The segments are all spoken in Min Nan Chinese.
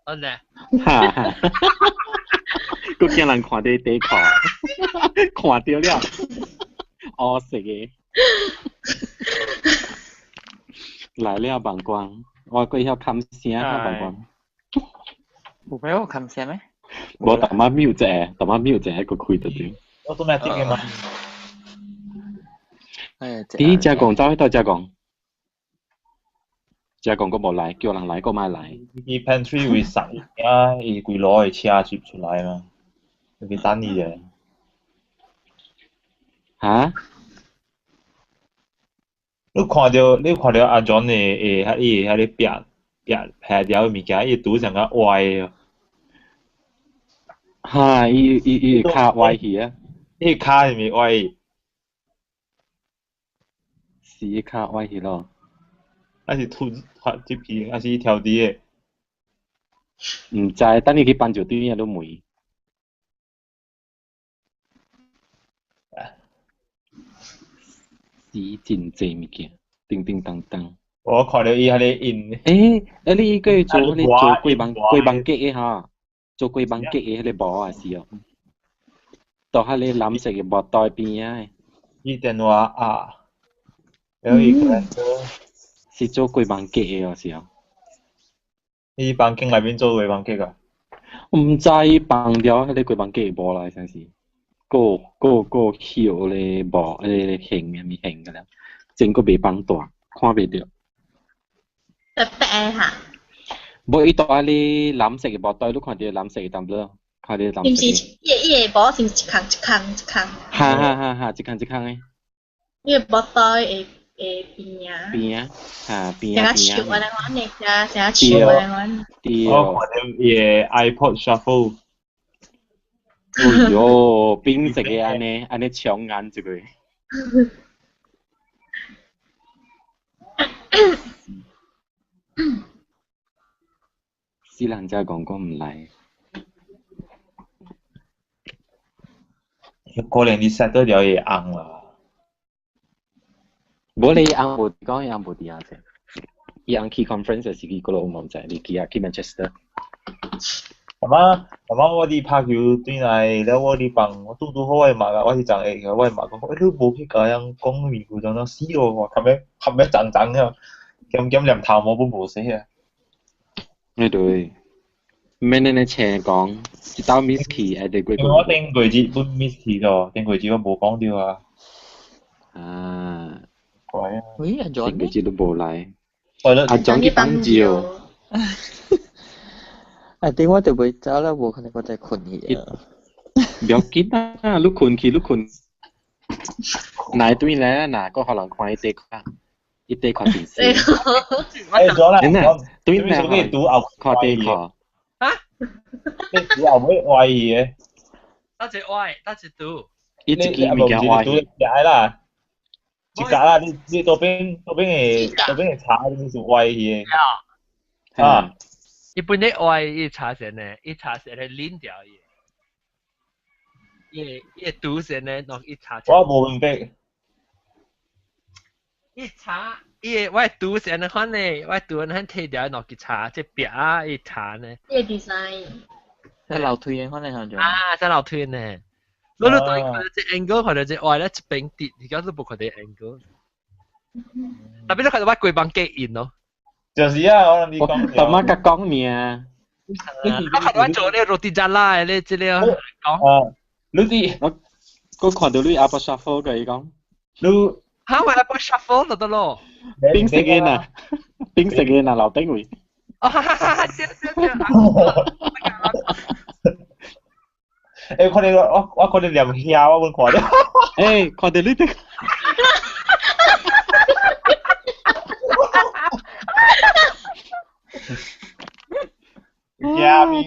安呢？哈哈，閣驚人看到底褲，看著了，烏色的。來了曝光，我閣曉冚聲曝光。有咩有冚聲咩？無淡仔 mute 一下，淡仔 mute 一下，閣開就對。 automatic 嘅嘛。佇遮講走去佗遮講，遮講閣無來，叫人來閣莫來。伊 pantry 會塞啊，伊規路的車接出來嘛，去等伊者。哈？你看著阿 John 的會遐伊會遐咧壁壁劈掉的物件，伊拄上較歪的。哈！伊伊伊跤歪去啊！伊跤是毋是歪？是伊跤歪去咯。還是突突入去，還是伊調佇的？毋知，等伊去幫助對面都問。是真濟物件，叮叮當當。我看著伊遐咧印。欸，你閣做彼個做過網格的吼，做過網格的彼個無啊是哦。到彼個藍色的木袋邊仔的。伊電話啊，然後伊可能是做過網格的哦，是哦。伊房間內面做過網格啊？毋知放了彼個過網格的無啦，啥是？閣閣閣葉咧無，彼個形啥物形個了，真閣袂放大，看袂著。白白哈。無伊蹛咧藍色的無袋，你看著藍色的淡薄，看著藍色的。是毋是？伊伊個無是毋是一空一空一空？哈哈哈哈！一空一空的。伊個無袋會會邊啊。邊啊，哈邊啊邊啊。成個樹按呢款的，成個樹按呢款。對。我看著伊的 iPod Shuffle。哎喲，變色的按呢，按呢搶眼一個。死人才講講毋來。可能你 set 得了會紅啦。無咧，伊翁無講伊翁無佇遐者。伊翁去 conference 時去佗落我毋知，你去啊去 Manchester。阿媽，阿媽，我佇拍球轉來了，我佇放，我拄拄好我媽我是昨下，我媽講，欸，你無去共人講面具怎怎死咯，我含欲含欲髒髒了，兼兼連頭毛攏無洗啊。欸對，免按呢請講，一道 miss 去愛得過。我頂個月本 miss 去咗，頂個月我無講著啊。啊。怪啊。喂，阿 John 頂個月都無來。阿 John 去放照。啊，頂我就袂走啦，無可能我再睏去啊。不要緊啊，你睏去，你睏。來對來啊，若閣予人看伊底褲，伊底褲真水。欸，咗啦，對來看底褲。啊？你拄後尾歪去的？得一歪，得一拄。伊一支物件歪去。一個啦，一格啦，你你左邊左邊的左邊的茶你是歪去的。啊。伊本咧歪，伊查先呢，伊查先咧拎掉伊。伊伊拄先呢，喏伊查。我無明白。伊查，伊我拄先呢款呢，我拄呢摕掉喏去查，這壁啊伊查呢。伊 design。在樓梯的款呢，像啊，在樓梯呢。你你對看到這 angle，看到這歪咧一邊跌，而家都無看到 angle。特別你看到我規房間印咯。就是啊，我諗你講。大媽甲講爾。我看到我做咧羅蒂扎拉的咧，這個講。啊，你啲我我看到你 Apple Shuffle 個伊講。你嚇我 Apple Shuffle 就得咯。冰色嘅呐，冰色嘅呐，樓頂位。哦哈哈哈！對對對。欸，看到我我看到連遐我攏看著。欸，看到你這個。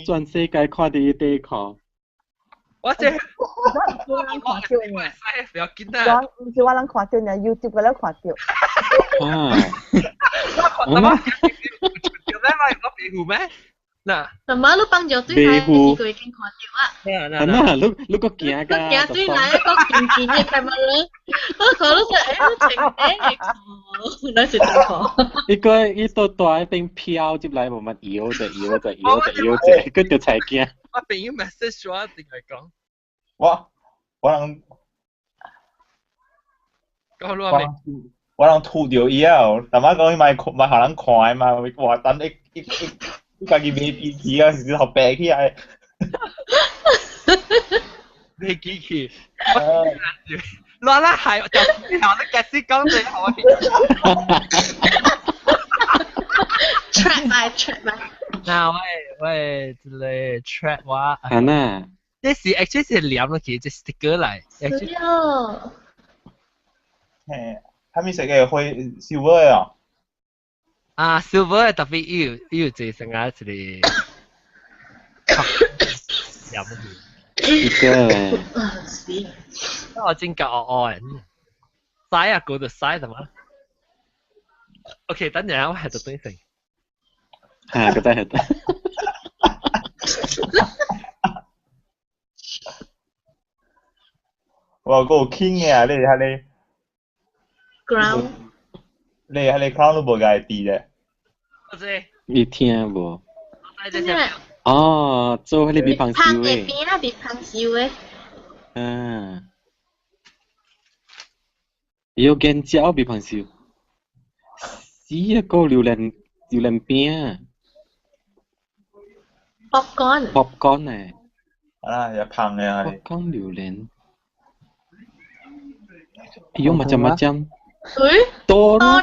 全世界看著伊底褲。我這我人看著呢，不要緊啊！毋是我人看著呢，YouTube 個咧看著。啊！我看到我咩？我皮膚咩？嗱，同埋你放尿對來，是佢已經看到啊。啊那，你個驚㗎？你行對來一個近近嘅 camera，我看到就誒，情誒，那是點看？伊個伊到大邊飄入來，無乜搖者搖者搖者搖者，佢就才驚。我朋友 message 我定係講。我人講落未？我人吐掉伊啊！大媽講伊咪咪予人看嘛，哇！等一一一。你家己袂記起啊，是頭白起來。袂記起。亂啦係，就之後你解釋講這個。 Trap 埋 trap 埋。嗱，喂喂，這個 trap 我。啊那。這是 actually 是黏落去，這 sticker 來。是哦。嘿，他們食個會 silver 啊。啊，silver 特別伊有一成啊一個，黏落去。一個。啊是。我真夠惡惡嘅，使啊，嗰度使係嘛？OK，等陣我係讀對成。係，覺得係得。哇，夠輕嘅啊！你係你。 Ground。你係你 crown 都無家己咧。我知。你聽無？真係。哦，做彼個乒乓球的。邊啊，乒乓球的。嗯。有見焦乒乓球。死啊！個榴蓮榴蓮餅。 Popcorn。 Popcorn 呢？啊，又香嘅係。 Popcorn 榴蓮。有 macam-macam。誒？多啦。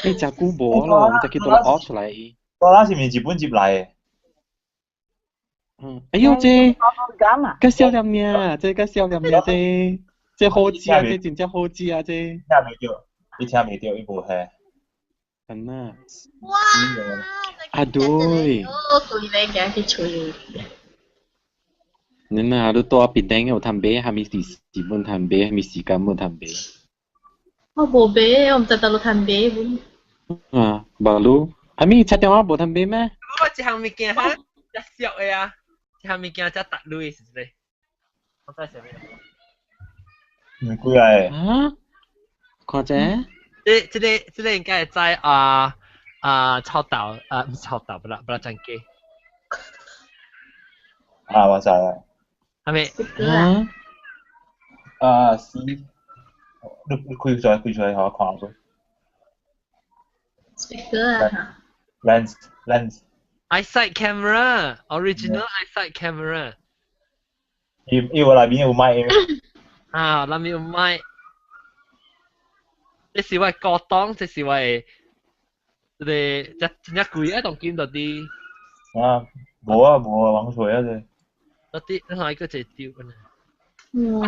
你食久無咯，你食去倒來學出來。多啦是毋是日本入來的？嗯，哎呦，這較少年爾，這較少年爾，這好食啊，這真正好食啊，這。聽袂著，你聽袂著，伊無下。真啊。哇！啊對。我規個行去吹。你若你住檳城有通買，啥物是日本通買，啥物時間無通買？我無買，我毋知佗落通買本。啊，無你，啥物插電話無通買咩？我一項物件哈，遮俗的啊，一項物件遮達類是咧。我知啥物。毋幾個？啊？看者？這個應該會知啊啊臭豆啊，毋是臭豆，不啦不啦，真假。啊，我知啦。係咪？啊？啊是。你開出來，開出來，予我看下。 Speaker 啊。 Lens lens。 iSight camera, original iSight camera。伊有內面有麥。啊，內面有麥。這是我高檔，這是我的，這個這真正貴啊，當今到底。啊，無啊無啊，網找啊這。到底你看伊個一個丟呢？哇！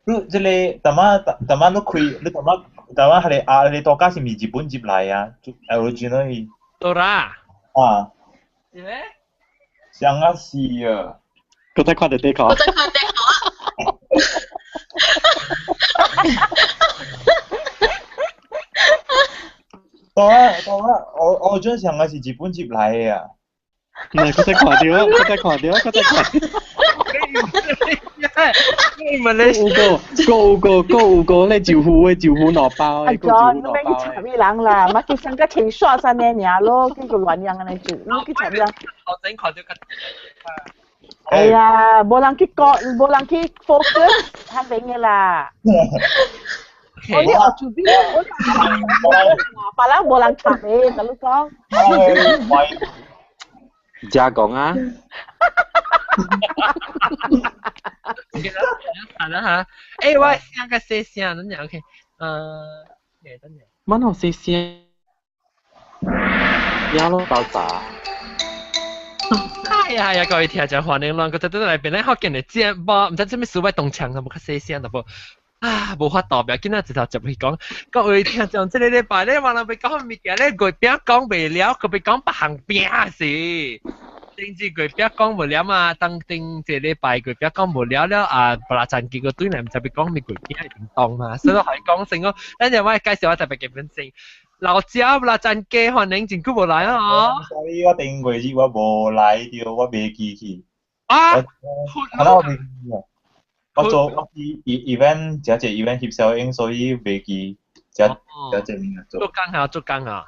你這個淡仔淡仔你開，你淡仔淡仔彼個啊，彼個多家是毋是日本入來啊？original 伊。多啦。啊。是咩？像啊是啊。閣再看著底褲。閣再看底褲啊！多啊多啊，我陣上個是日本入來的啊。唔係，閣再看著，閣再看著，閣再看著。有個，閣有個，閣有個咧招呼的招呼兩包的，阿 John，你免去插伊人啦，嘛叫上個清爽三年爾咯，叫個亂樣按呢就，你去插伊人。頭先看著較。哎呀，無人去講，無人去 focus 較明的啦。我你學做邊？我別人無人插你，同你講。加講啊！好啦嚇，欸，我聲較細聲，等陣 OK，等陣。乜我細聲？呀咯，爆炸！哎呀呀，各位聽眾歡迎攏，閣再轉來邊咧，福建的節目，毋知啥物事我動牆，無較細聲淡薄。啊，無法度，不要緊啊，一頭接去講。各位聽眾，這個禮拜咧，我人欲講物件咧，月餅講袂了，閣欲講別項餅是。頂次月餅講無了嘛，當頂這禮拜月餅講無了了啊，布拉贊結果對來毋知欲講咩月餅會叮當嘛，所以可以講先哦。咱就我介紹我特別嘅本先。老家布拉贊雞歡迎真久無來啊！ Sorry，我頂過日我無來著，我袂記去。啊！我我袂記啊。我做我去 event，這隻 event 翕相影，所以袂記。這這這物做。做工啊，做工啊。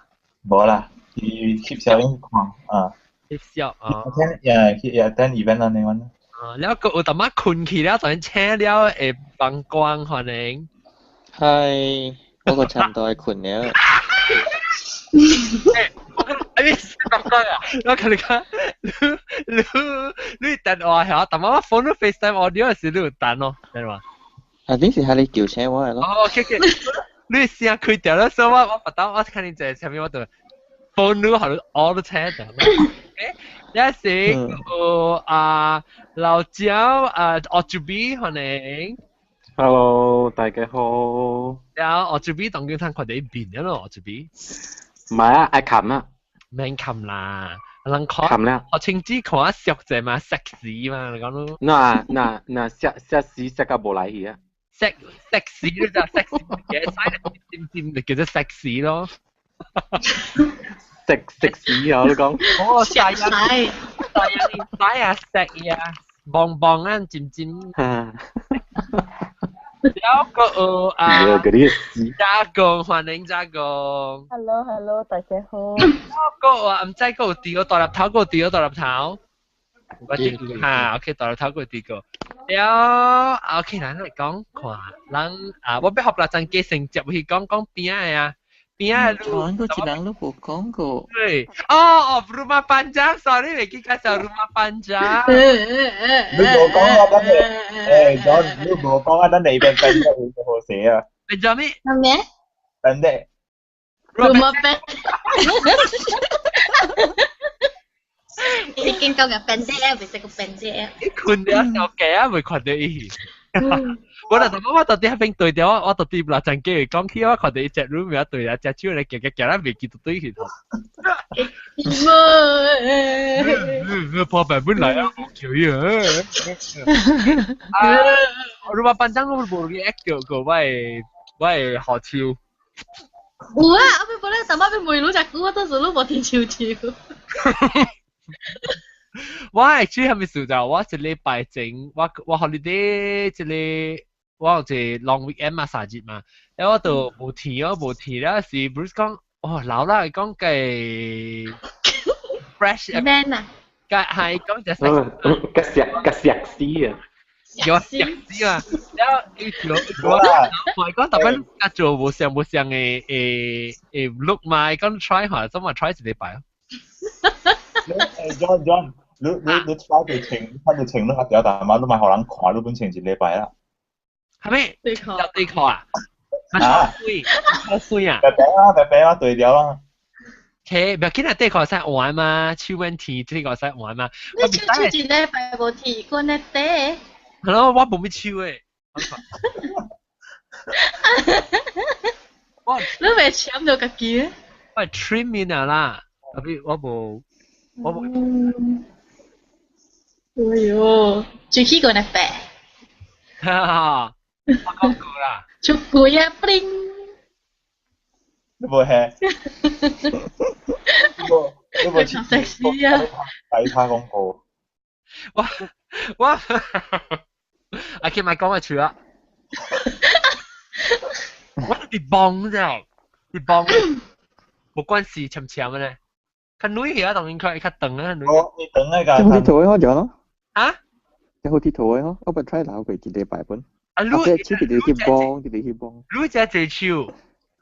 無啦，去翕相影看啊。翕相啊。聽也也等 event 安尼款。啊，了個有淡仔困去了，就請了會放光歡迎。係，我個差唔多係困了。我跟哎，講講啊！我跟你講，你你你電話嚇，但我 phone 你 FaceTime audio 時你有等咯，知嘛？啊，你是係你叫醒我嘅咯？哦，OK OK，你聲開掉了，所以我我不當我看你在前面，我就 phone 你好我都聽到。誒，一時個啊老焦啊，我這邊歡迎。 Hello，大家好。然後我這邊當佢睇看到變咗咯，我這邊。唔係啊，愛冚啊。免冚啦，人看冚啦。我清子看熟者嘛，sexy 嘛，你講咯。那那那食食屎食到無來去啊！食食屎就 sexy 嘅，使尖尖就叫做 sexy 咯。食食屎啊！你講。哦，使啊！使啊！使啊！食啊！棒棒啊！尖尖。有個啊，加工歡迎加工。 Hello Hello，大家好。個啊，毋知個有掉大粒頭，個掉大粒頭。我知嚇，OK，大粒頭個掉個。了，OK，咱來講看，咱啊，我欲予咱加先接去講講邊仔的啊，邊仔的。講過一人都無講過。對，哦哦，rumah panjang，sorry，袂記介紹 rumah panjang。你無講啊，等你，誒，John，你無講啊，等你變變得會好寫啊。變做咩？咩？變得。 Rumah pendek。你見夠嘅 pendek 啊，袂使個 pendek 啊。你困了小雞啊，袂看到伊。我就我到底喺邊對掉，我到底嗱陣機講起，我看到伊隻 room 名對啊，隻手嚟夾夾夾，咱袂記得對去。冇，破病本來啊，冇叫伊啊。啊，rumah panjang 我無 react 過過，我會學手。有啊，後尾本來淡仔欲問你隻久，我當時你無聽手手。我 actually 係咪事就我一禮拜前，我我 holiday 一個我有一個 long weekend 嘛，3日嘛，然後我就無天哦，無天了是 Bruce 講，哦老啦，講計 fresh man 啊，計係講隻個石個石屎啊，有石屎啊，然後伊就我我講特別較做無相無相嘅誒誒 look 嘛，講 try 下，怎麼 try 一禮拜啊？誒 John John，你你你睇條情，睇條情你較條大媽，你咪予人看，你本穿一禮拜啦。係咪？對褲。有對褲啊？啊？水，好水啊！白白啊，白白啊，對掉啊。切，不要緊啊，底褲使換嘛，手免剃，這個使換嘛。你手手一禮拜無剃過呢底？係咯，我無咩手誒。我你袂簽到家己？我 trim 面啊啦，特別我無。我無。哎喲，最起過呢白。哈哈，我講過啦。出軌啊，bling！你無係？你無你無食屎啊！睇他廣告。我我阿 K 咪講我笑啊！我佇幫啫，佇幫，無關事，沉沉嘅咧。較女啊，當然佢較長啊，女。哦，你長啊個。好鐵圖嘅嗬，咯。啊？有好鐵圖嘅嗬，我捌 try 鬧過一禮拜本。啊，你手直直去幫，直直去幫。你只濟手，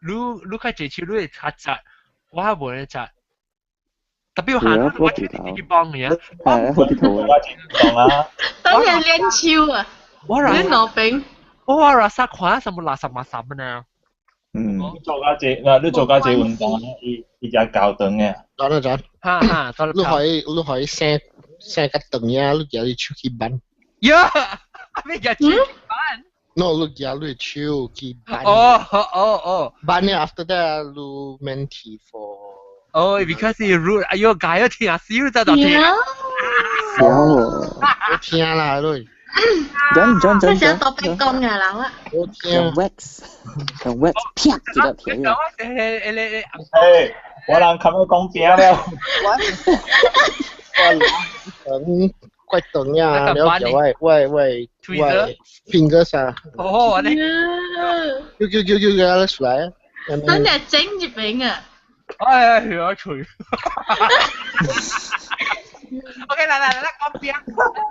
你你較濟手，你會較窄，我較無咧窄。特別行，我直直去幫嘅啊。係好鐵圖嘅。啊。當然練手啊。我練老兵。我垃圾看什麼垃圾垃圾呢？嗯，你做家這嗱，你做家這運動，伊伊只較長嘅。轉啊轉。哈哈，你可以你可以生生較長呀，你舉你手去扳。呀，咩叫手去扳？ No，你舉你手去扳。哦哦哦。扳了 after that，你免剃 for。哦，because you root，哎呦，改咗聽啊，死咗就聽。好聽啦，你。 John John John。想特別講啊，老啊。好聽。用 wax，用 wax 啪一粒起啊！誒，我人冚去講餅了。我怪長啊，了叫我我我我 finger 啥？哦，你叫叫叫叫叫出來啊！等日整一餅啊！哎呀，除。OK，來來來，講餅，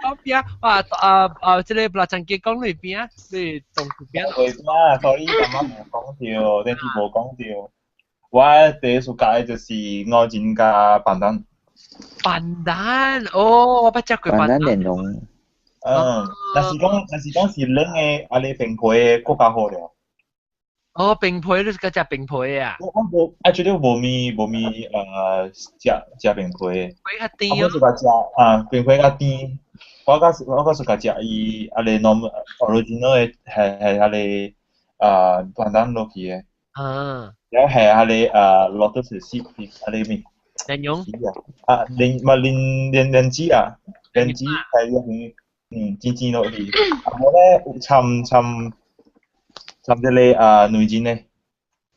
講餅，哇啊啊！這個布拉張傑講你餅，你當餅。對嘛，所以剛剛無講到，電視無講到。我第一次食的就是五仁加飯蛋。飯蛋，哦，我捌食過飯蛋蓮蓉。嗯，若是講是冷的，啊你冰皮的閣較好了。哦，冰皮你是佮食冰皮啊？我無，啊，絕對無物食冰皮。皮較甜我是佮食啊，冰皮較甜。我較是佮食伊啊你 normal original 的係啊你啊飯蛋落去的。啊。了係啊你啊 lotus seed 啊你面。蓮蓉。啊，蓮嘛蓮蓮蓮子啊，蓮子係嗯煎煎落去。啊，無咧有摻摻。摻這個啊內仁咧，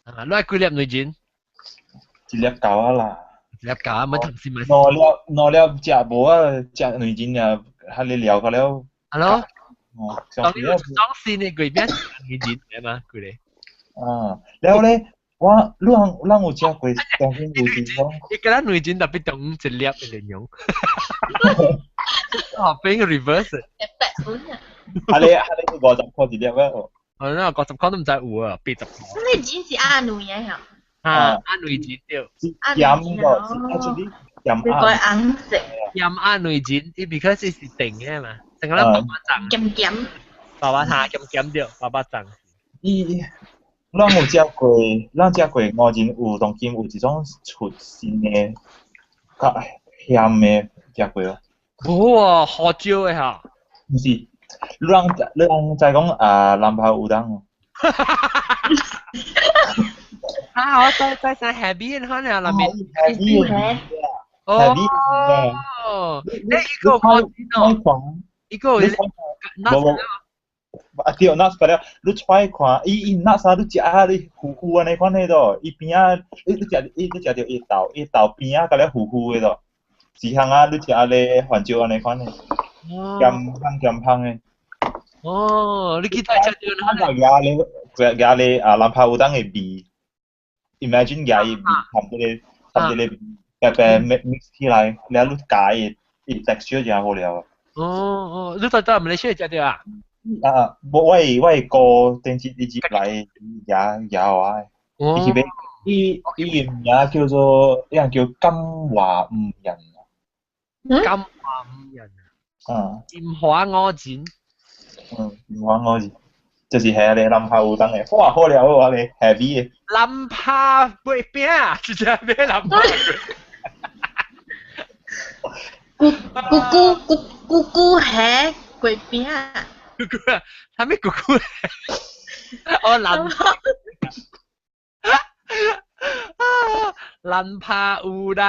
啊，你愛幾粒內仁？一粒夠啊啦。一粒夠啊，咪頭先咪。兩粒兩粒食無啊，食內仁啊，彼個料個了。係咯。哦，當你裝線的鬼餅內仁係嘛？佢哋。啊，了咧，我你人咱有食過當今內仁無？你覺得內仁特別當一粒的蓮蓉。哦，變個 reverse。啊你啊你50塊一粒啊？哦，那50塊都毋知有啊，80塊。咁你錢是阿女嘅嚇？啊，阿女錢對。鹹個，啊就你鹹阿。紅色。鹹阿女錢，伊 because 伊是甜的嘛，成個咱爸爸粽。鹹鹹。爸爸茶鹹鹹對，爸爸粽。伊，咱有食過，咱食過五仁有當今有一種出新的，較鹹的食過哦。無啊，胡椒的哈。毋是。你人知講啊，南泡烏冬哦。啊，我在在下邊可能那邊。下邊。哦。誒，一個我知道。一個。無無。啊對，那是了，你揣看，伊伊那啥，你食啊，你糊糊按呢款的咯，伊邊仔，你你食伊你食著伊豆，伊豆邊仔甲了糊糊的咯，是通啊，你食啊咧番椒按呢款的，鹹香鹹香的。哦，你記得食著那個壓咧，壓咧啊，南泡烏冬的味，imagine 壓伊味含這個白白 mix 起來，了你加伊伊 texture 就好了。哦哦，你在在馬來西亞食著啊？啊，無我的哥頂次一直來也也我的，伊去買，伊伊個名叫做，伊人叫金華五仁。金華五仁啊。金華五仁。嗯，金華五仁，就是係咧南泡烏冬的，哇好料我咧 heavy 的。南泡粿餅，直接買南泡。咕咕咕咕咕咕蝦粿餅。咕咕啊，係咩咕咕？哦，南南泡烏冬，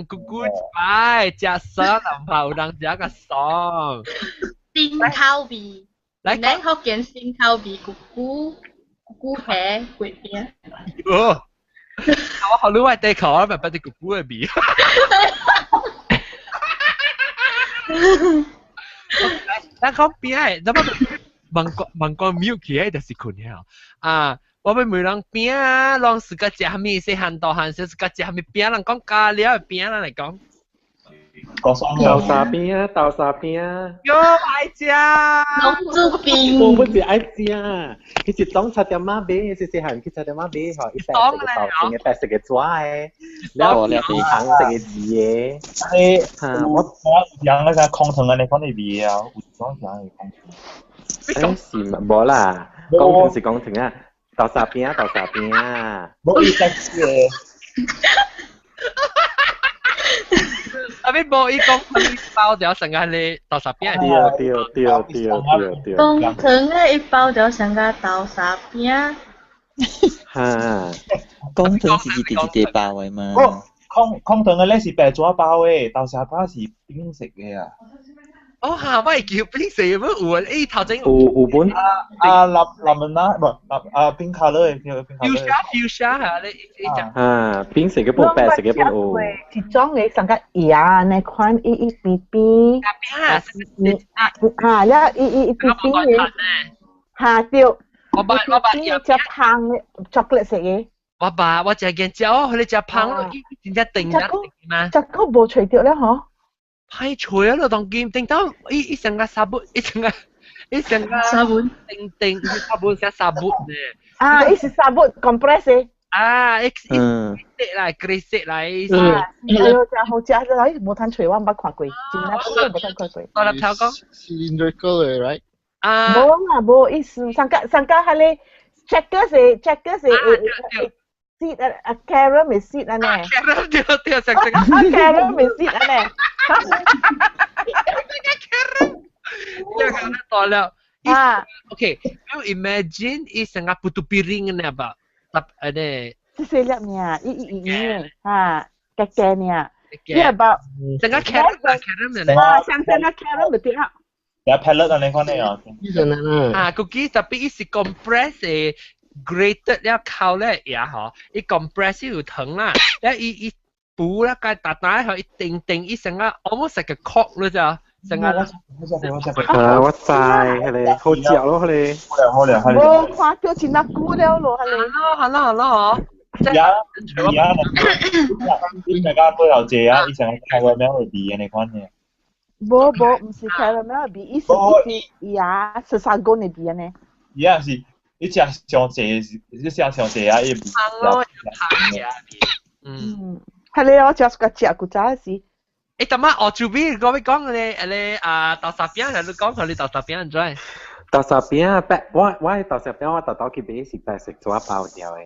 咕咕一擺，食爽南泡烏冬食較爽。新口味，咱福建新口味咕咕咕咕蝦粿餅。哦，我好你外地口，我咪捌啲咕咕的味。咱講餅，咱問問問講 mute 起來就是困了。啊，我欲問人餅，攏是佮食啥物？細漢大漢時是佮食啥物餅？人講加料的餅，咱來講。豆沙餅，豆沙餅。喲，愛食。龍珠餅。我不是愛食，佢是當菜店仔買，細細漢去菜店仔買吼，一白色個豆，成個白色個紙的，然後一行色個字的。誒，我養那個空糖安呢款的味啊，有一種像的空糖。誒是嘛？無啦，講糖是講糖啊，豆沙餅，豆沙餅。無伊只是。阿邊無伊講一包就成個咧豆沙餅。對對對對對對。講糖的一包就成個豆沙餅。哈，講糖是一疊一疊包的嘛？空空糖的咧是白紙包的，豆沙包是冰食的啊。哦嚇，我係叫冰色乜有啊？誒頭前有有本啊啊藍藍文啦，唔藍啊冰卡樂嘅叫冰卡樂。 fuchsia fuchsia 嚇，你你講啊，冰色嘅本，白色嘅本有。一種嘅上個牙那款一一邊邊。啊啊，了一一一邊邊嘅。嚇對。我捌食香嘅 chocolate 色嘅。我捌我食見食哦，佢哋食香咯，真正定啊定嘛。食個無揣著了嗬。歹揣啊！咯，當今定到伊伊成個沙布，伊成個伊成個沙布定定沙布成沙布呢。啊，伊是沙布 compress 的。啊，伊伊色來，橘色來。啊，哎呦，真好食！哎，無通揣，我毋捌看過，真正無通看過。大粒頭講。 Cylindrical 嘅，right？啊。無啦，無意思，上個上個彼個 checkers 的 checkers 的 seed 啊啊 carom 的 seed 啊呢。 carom 對對，上上。 carom 的 seed 啊呢。這個大了。啊。 Okay, you imagine 伊成個 putu piring 呢吧？粒誒呢？細細粒爾，一一一呢，嚇，加加爾。你 about 成個 carom carom 呢？啊，像成個 carom 就對啦。有 pellet 啊，你講呢啊？呢陣啊。啊，個機特別伊是 compress 的 grated 了烤咧也嗬，伊 compress 有糖啦，了伊伊補啦個大大嗬，伊定定伊成個 almost like a cork 咯咋，成個。啊，我知，彼个好食咯，彼个。好了好了，好了。無看到真久了咯，彼个。好啦好啦嗬。呀呀，你大家都有借啊，以前 caramel 的味你款嘅。無無，毋是 caramel 味，伊是伊是呀，十三公的味呢。伊也是，你食上濟，你食上濟啊，伊味。香咯，香食味。嗯。係咧，我食個食古早時。誒，但係我做邊我要講你你啊豆沙餅，你講佢你豆沙餅唔知？豆沙餅白，我我豆沙餅我特登去買是白色紙包掉的。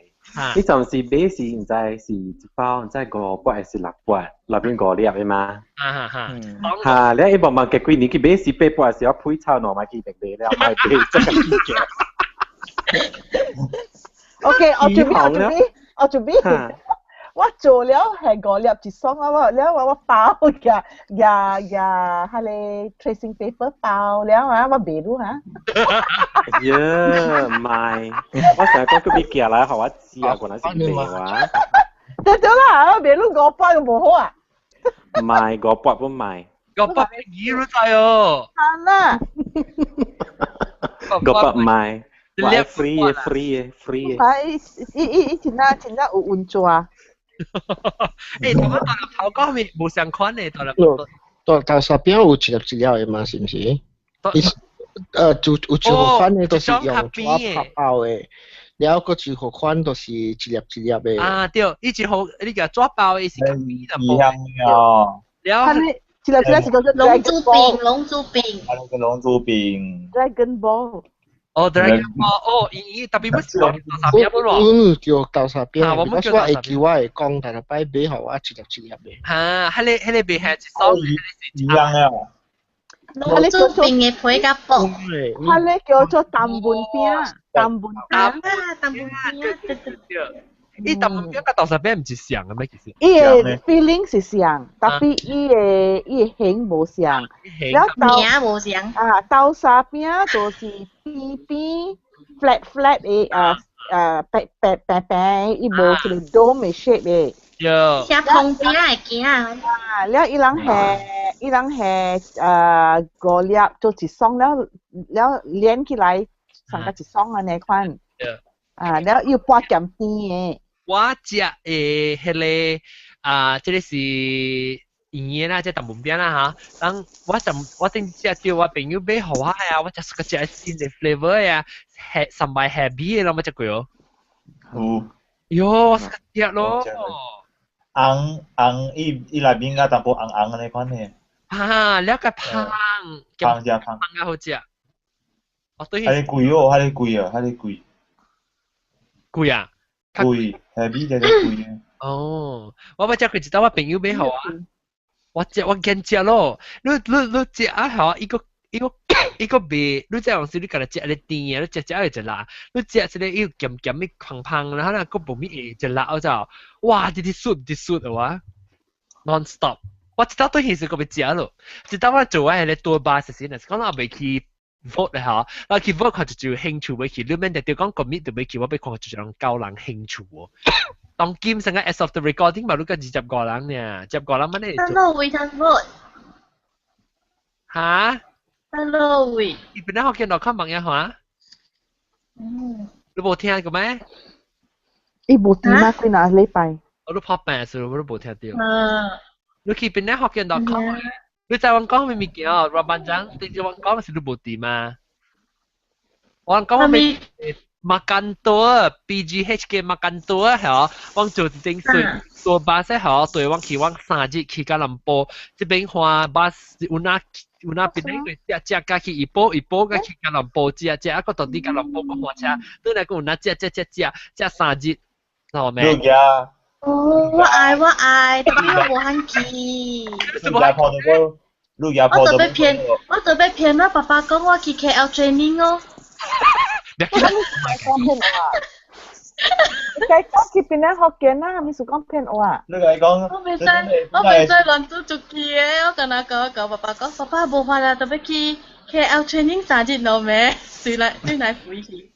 你陣時買是毋知是一包，毋知五百還是六百，內面五粒的嘛。啊哈哈。哈，你一望望幾年去買是八百，是我配臭兩買去白買了，買買這個意見。 OK，我準備，我準備，我準備。我做了係五粒一雙啊！我了我我包嘅呀呀，彼個 tracing paper 包了啊！我賣汝哈。呀，唔係，我成日講佢俾寄來，予我知啊，原來是賣我。對對啦，我賣汝500又無好啊。唔係500不賣。 500二都制哦。係啦。 500賣。我 free 嘅 free 嘅 free 嘅。係，伊伊伊真正真正有運作啊。誒，同我大粒頭講咪無相款嘅大粒。大豆沙餅有一粒一粒的嘛，是毋是？伊就有一個款的，都是用紙拍包的，了閣一個款都是一粒一粒的。啊對，伊一號你叫紙包的，伊是較扁淡薄。哦。了。一粒一粒是叫做龍珠餅，龍珠餅。啊，個龍珠餅。 Dragon Ball。哦，Dragon Ball，哦，伊伊特別不是講豆沙餅不咯？阮叫豆沙餅，我們我會記我會講，但係擺買予我一粒一粒的。哈，彼個彼個袂係一雙，一樣啊。龍珠餅的皮較薄。彼個叫做淡文餅，淡文餅。啊，淡文餅，對對對。伊淡文餅佮豆沙餅毋是像的咩？其實。伊的 feeling 是像，tapi 伊的伊的形無像。然後名無像。啊，豆沙餅就是扁扁 flat flat 的啊啊白白白白，伊無一個 dome 的 shape 的。對。像通餅的羹。啊，了伊人係伊人係啊五粒做一雙了了連起來上個一雙按呢款。對。啊，了又撥鹹甜的。我食的彼个啊，這个是圓的啦，這淡薄餅啦嚇。當我就我頂食到我朋友買予我啊，我食個食新的 flavour 啊，係三擺 heavy 的咯，我食過哦。有。喲，我食咯。紅紅伊伊內面較淡薄紅紅的款的。啊，了個香，香食香。香啊好食。哦對。彼个貴哦，彼个貴啊，彼个貴。貴啊？貴，係比這個貴。哦，我捌食過一道，我朋友買予我，我食我堅食咯。你你你食啊吼，伊個伊個伊個賣，你這樣時你家己食咧甜的，你食食會一辣，你食這個伊鹹鹹的香香，然後咧閣無物會一辣，我就哇，直直啜直啜的哇，non stop。我知道對現實個欲食咯，直到我做我係咧多巴實先，講我未去 vote 嚇，我去 vote 看就有興趣欲去，你免特著講 commit 就欲去，我欲看就人夠人興趣喎。當今成個 as of the recording 嘛，你個25個人呢，二十五人乜你？ Hello，we can vote。嚇？Hello，we。你本來學見落看網頁嚇？嗯。你無聽過咩？伊無聽嗎？幾若禮拜？我都拍病時，我都無聽到。嗯。你去邊咧學見到 com？你知我講咩物件哦？羅班長，你知我講是你無佇嗎？我講咩？Makan 多 BGH 嘅 makan 多嚇，我做一間水坐巴士嚇，對我去我3日去吉隆坡，這邊換巴士有哪有哪邊咧？食食加去一波一波個去吉隆坡食食，啊個到底吉隆坡個火車，對來個有哪食食食食食三日，知道沒？哦，我愛我愛，特別我無番去。我特別騙，我特別騙我爸爸講我去 KL training 哦。你講騙我啊！你講去邊咧學見啦，咪是講騙我啊？你講，我袂使，我袂使亂做出去的。我敢若講我爸爸講，爸爸無法啦，特別去 KL training 3日咯咩？對來對來回去。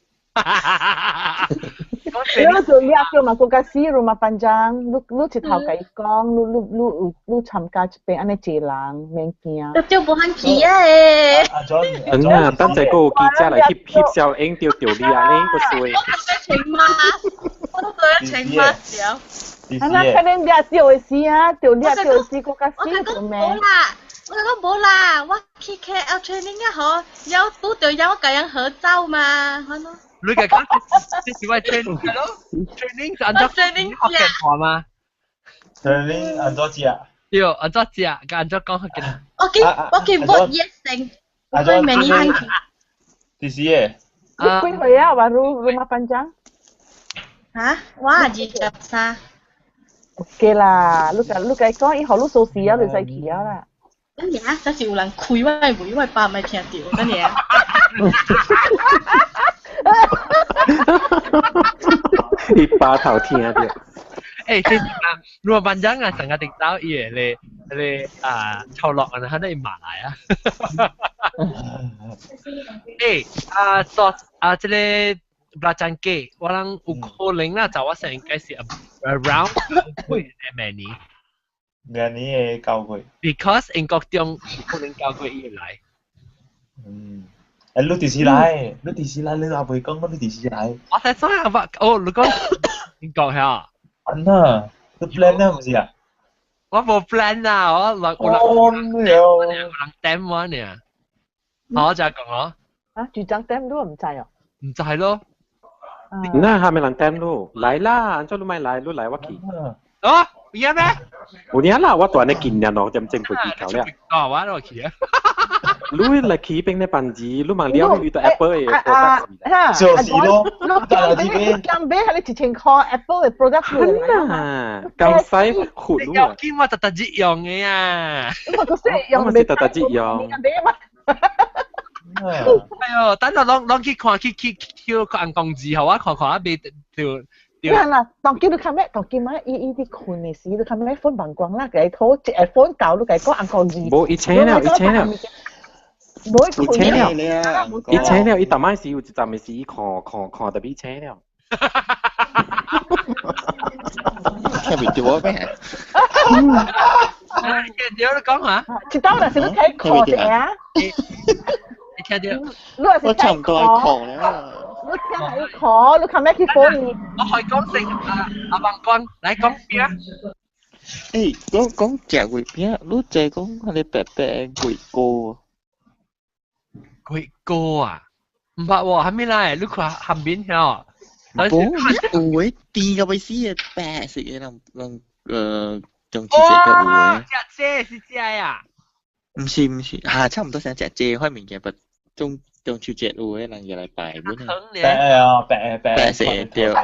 你做掠叫嘛，國家死 rumah panjang，你你一頭共伊講，你你你有你參加一邊按呢濟人，免驚。就無番去啊！嗯啊，等陣個有記者來翕翕小影著著你啊，你個衰。我都穿 mask，我都做穿 mask 了。啊，那肯定掠著的時啊，著掠著的時，國家死做咩？無啦，我講無啦，我去 KL training 啊，嗬，有拄著有我共人合照嘛，好咯。你嘅講這是我 training 咯，training 是按怎 training 福建話嗎？training 按怎食？對，按怎食？佮按怎講福建？我去 vote yes 先，我明年去。幾時嘅？你幾歲啊？話 rumah panjang？嚇？我23。 OK 啦，你共你共伊講，伊予你鎖匙啊，你使去啊啦。等下，這是有人開我的門，我爸毋愛聽著，等下。伊爸頭聽著。欸，這是啊，rumah panjang 啊，成個直走伊個咧咧啊，頭落啊，佢哋馬來啊。欸，啊，做啊，這個 belacan cake，我諗有可能啦，就我成應該是 around 9月明年。明年嘅9月。 Because 英國中可能9月以來。嗯。欸，你幾時來？你幾時來？你也未講，你幾時來？我睇所以我哦，你講英國係安那，你 plan 啊，毋是啊？我無 plan 啊，我落有人有人點我呢？好，就講我。啊，住張點都唔知哦。唔知咯。那還沒人點咯？來啦，按怎你莫來，你來我去。哦，有咩？有影啦，我蹛咧近年咯，點鐘飛機到了。哦，我落去啊。你來去邊咧辦事，你嘛了遇到 Apple 的 product。就是咯，你減買係你1000塊 Apple 的 product 啊，咁使糊你要見我特特日用的啊！我個識用，我是特特日用。哎喲，等下攏攏去看去去去看公字，予我看看啊，袂就。你看啦，當今你看咩？當今嘛，伊伊佇睏的時，你看咩 phone 曝光啦，共伊討一個 phone 到，你共伊講紅公字。無，伊請了，伊請了。無伊請了，伊請了，伊逐擺時有一站的時，伊看看看特別請了。聽袂著我咩？聽著你講下。一道若是你睇看一下。你聽著。你若是我差唔多愛看了。你聽下伊看，你看咩去 phone 伊？我可以講成啊阿王光來講邊啊？欸，講講食月餅，你知講彼個白白的月糕？月糕啊？毋捌喎，啥物來？你看韓面曉？無，有的甜到欲死的白色的，人人中秋節閣有的。食這是這啊？毋是毋是，哈，差毋多像食這款物件，不中中秋節有的人入來拜本啊。白啊，白白白色的對，哇，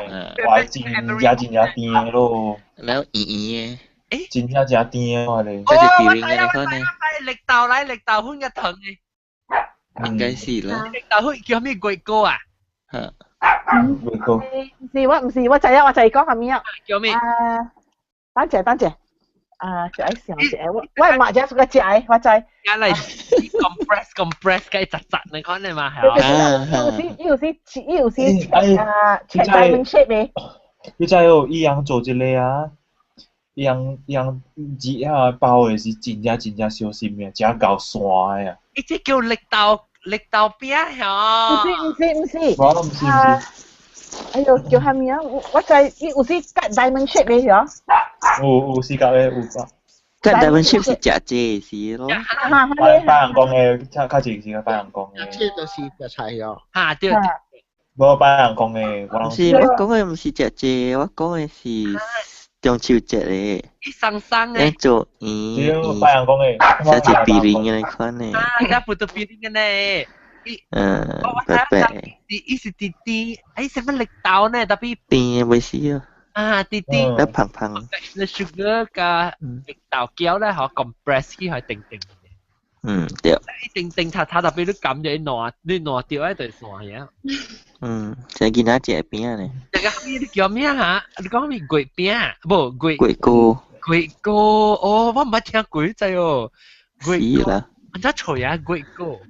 真正真正甜的咯。然後圓圓的。欸？真正真甜的咧。這是甜的款呢。綠豆來綠豆粉較糖的。應該是啦。綠豆粉叫啥物月糕啊？嚇。月糕。毋是我，毋是我知影，我知講啥物啊？叫咩？啊，等陣等陣。啊，就愛想食，我媽只是個食的，我知。啊嚟 compress compress 嘅窒窒，你看你嘛係啊？有時啊，切 diamond shape 的。你知哦，伊人做這個啊，伊人熱啊包的是真正真正小心的，真夠山的啊。伊這叫綠豆餅嚇。唔是唔是唔是。我唔是唔是。哎喲，叫啥名？我知伊有時割 diamond shape 的嚇。有時割的有割。割 diamond shape 是食這是咯。拜人講的，較較濟是拜人講的。這就是食菜哦。嚇對。無拜人講的，我是我講的毋是食這，我講的是中秋節的。伊生生的。做圓。拜人講的。食一比零的款的。啊，食葡萄比零的呢。嗯，白白。伊是甜甜，哎，什麼綠豆呢？特別甜的袂死哦。啊，甜甜。得胖胖。那 sugar 加綠豆膠咧，嗬 compress 起係定定。嗯，對。定定塌塌，特別你撳咗爛，你爛掉喺度散嘢。嗯，這囡仔食餅呢。這個咩？你叫咩嚇？你講咩月餅？無月。月糕。月糕，哦，我毋捌聽過這哦。月糕。啦。按怎揣啊？月糕。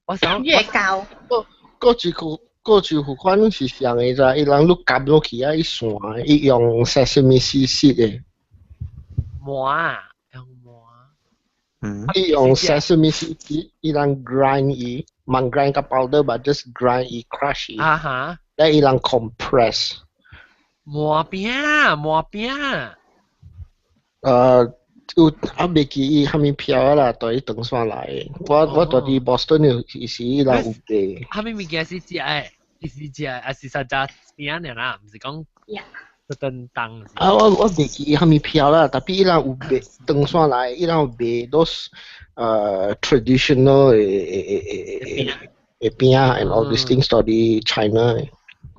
我想。月糕。過去款是上的咋，伊人你夾落去啊，伊散，伊用 sesame seed 的。磨啊，用磨。嗯。伊用 sesame seed，伊人 grind 伊，毋 grind 個 powder，but just grind 伊 crush 伊。啊哈。咧伊人 compress。磨餅，磨餅。有啊，袂記伊啥物票啦，對伊長線來。我住佇 Boston 有時伊人有賣。啥物物件是食的？是食，還是實食餅爾啦？毋是講特登當。啊，我袂記伊啥物票啦，特別伊人有賣長線來，伊人有賣 those traditional 的餅 and all these things 到佇 China。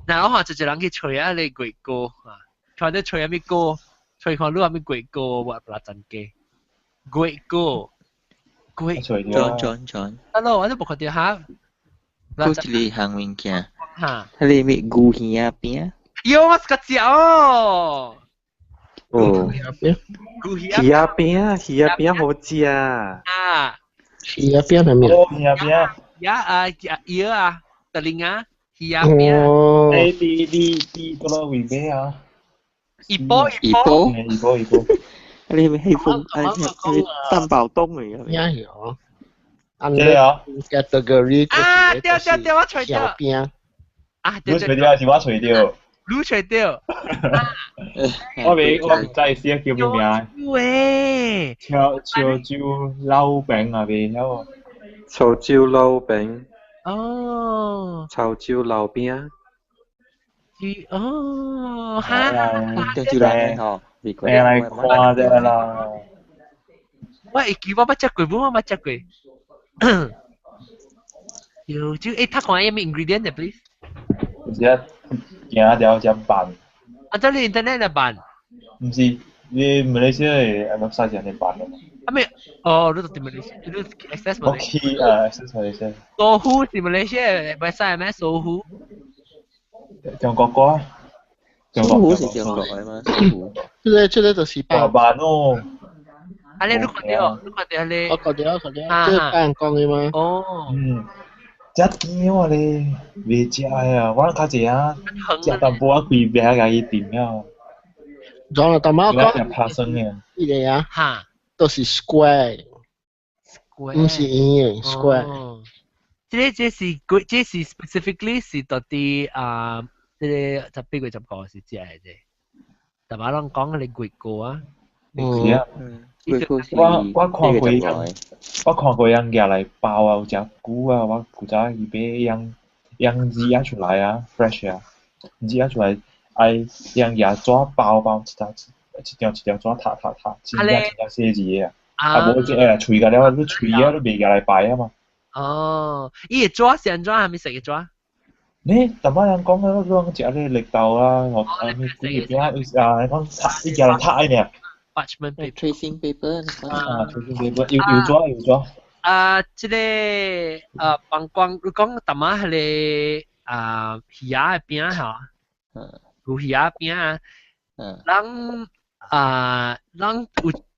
嗱，我看一個人去揣啊，你月糕啊，看你揣啥物糕？揣看你啥物月糕，我不啦真假。月糕，月轉轉轉。 Hello，我都無看著哈。閣一個項物件。哈。彼个咩牛耳仔餅？喲，我是個食哦。哦。牛耳仔餅，耳仔餅好食啊。耳仔餅係咩？哦，耳仔餅。呀啊，耳啊，特靈啊，耳仔餅。哦。欸，你佗落位買啊？一波一波，一波一波。你咪氣風，你擔保東嚟嘅。咩有？對啊。 category 啊，對對對，我揣著。餅。啊，你揣著還是我揣著？你揣著。我未，我毋知是叫咩名。喂。潮潮州老餅啊，未曉。潮州老餅。哦。潮州老餅。哦，哈，潮州人吼，你來看者啦。我會記我捌食過，我捌食過。有就欸，他看下咩 ingredient 的，please。有時行條只辦。啊，這裡 internet 的辦。毋是，你馬來西亞的 website 是按呢辦的。啊咩？哦，你佇馬來西亞，你 access 我去啊，access 馬來西亞。搜狐是馬來西亞 website 咩？搜狐。中國歌。搜狐是中國的嗎？搜狐。這個就是辦辦哦。啊，你看到，你看到你。我看到，看到，這個人講的嗎？哦。嗯。食甜我咧，袂食啊！我較濟啊，食淡薄仔規餅共伊甜了。裝了，大媽講。食拍酸的。伊個啊。哈。都是 square。毋是圓的 square。這是 specifically 是到底啊，這個18月15是食的啫。大媽攏講彼個月糕啊。是啊。我看過人舉來包啊，有誠久啊，我古早伊買用用熱啊出來啊，fresh 啊，熱啊出來，愛用舉紙包包一張一張一張紙塔塔塔，真正真正細緻的啊，啊無這個喙甲了，你喙啊你袂舉來排啊嘛。哦，伊的紙是按怎？還咪食的紙？你淡薄人講啊，你講食咧綠豆啊，或啊咩幾個餅啊，你講塔，伊舉來塔的爾。 Parchment paper。 Tracing paper。啊，tracing paper，有油紙油紙。啊，這個膀胱，你講淡仔彼個啊魚仔的餅吼，牛魚仔餅啊，人啊人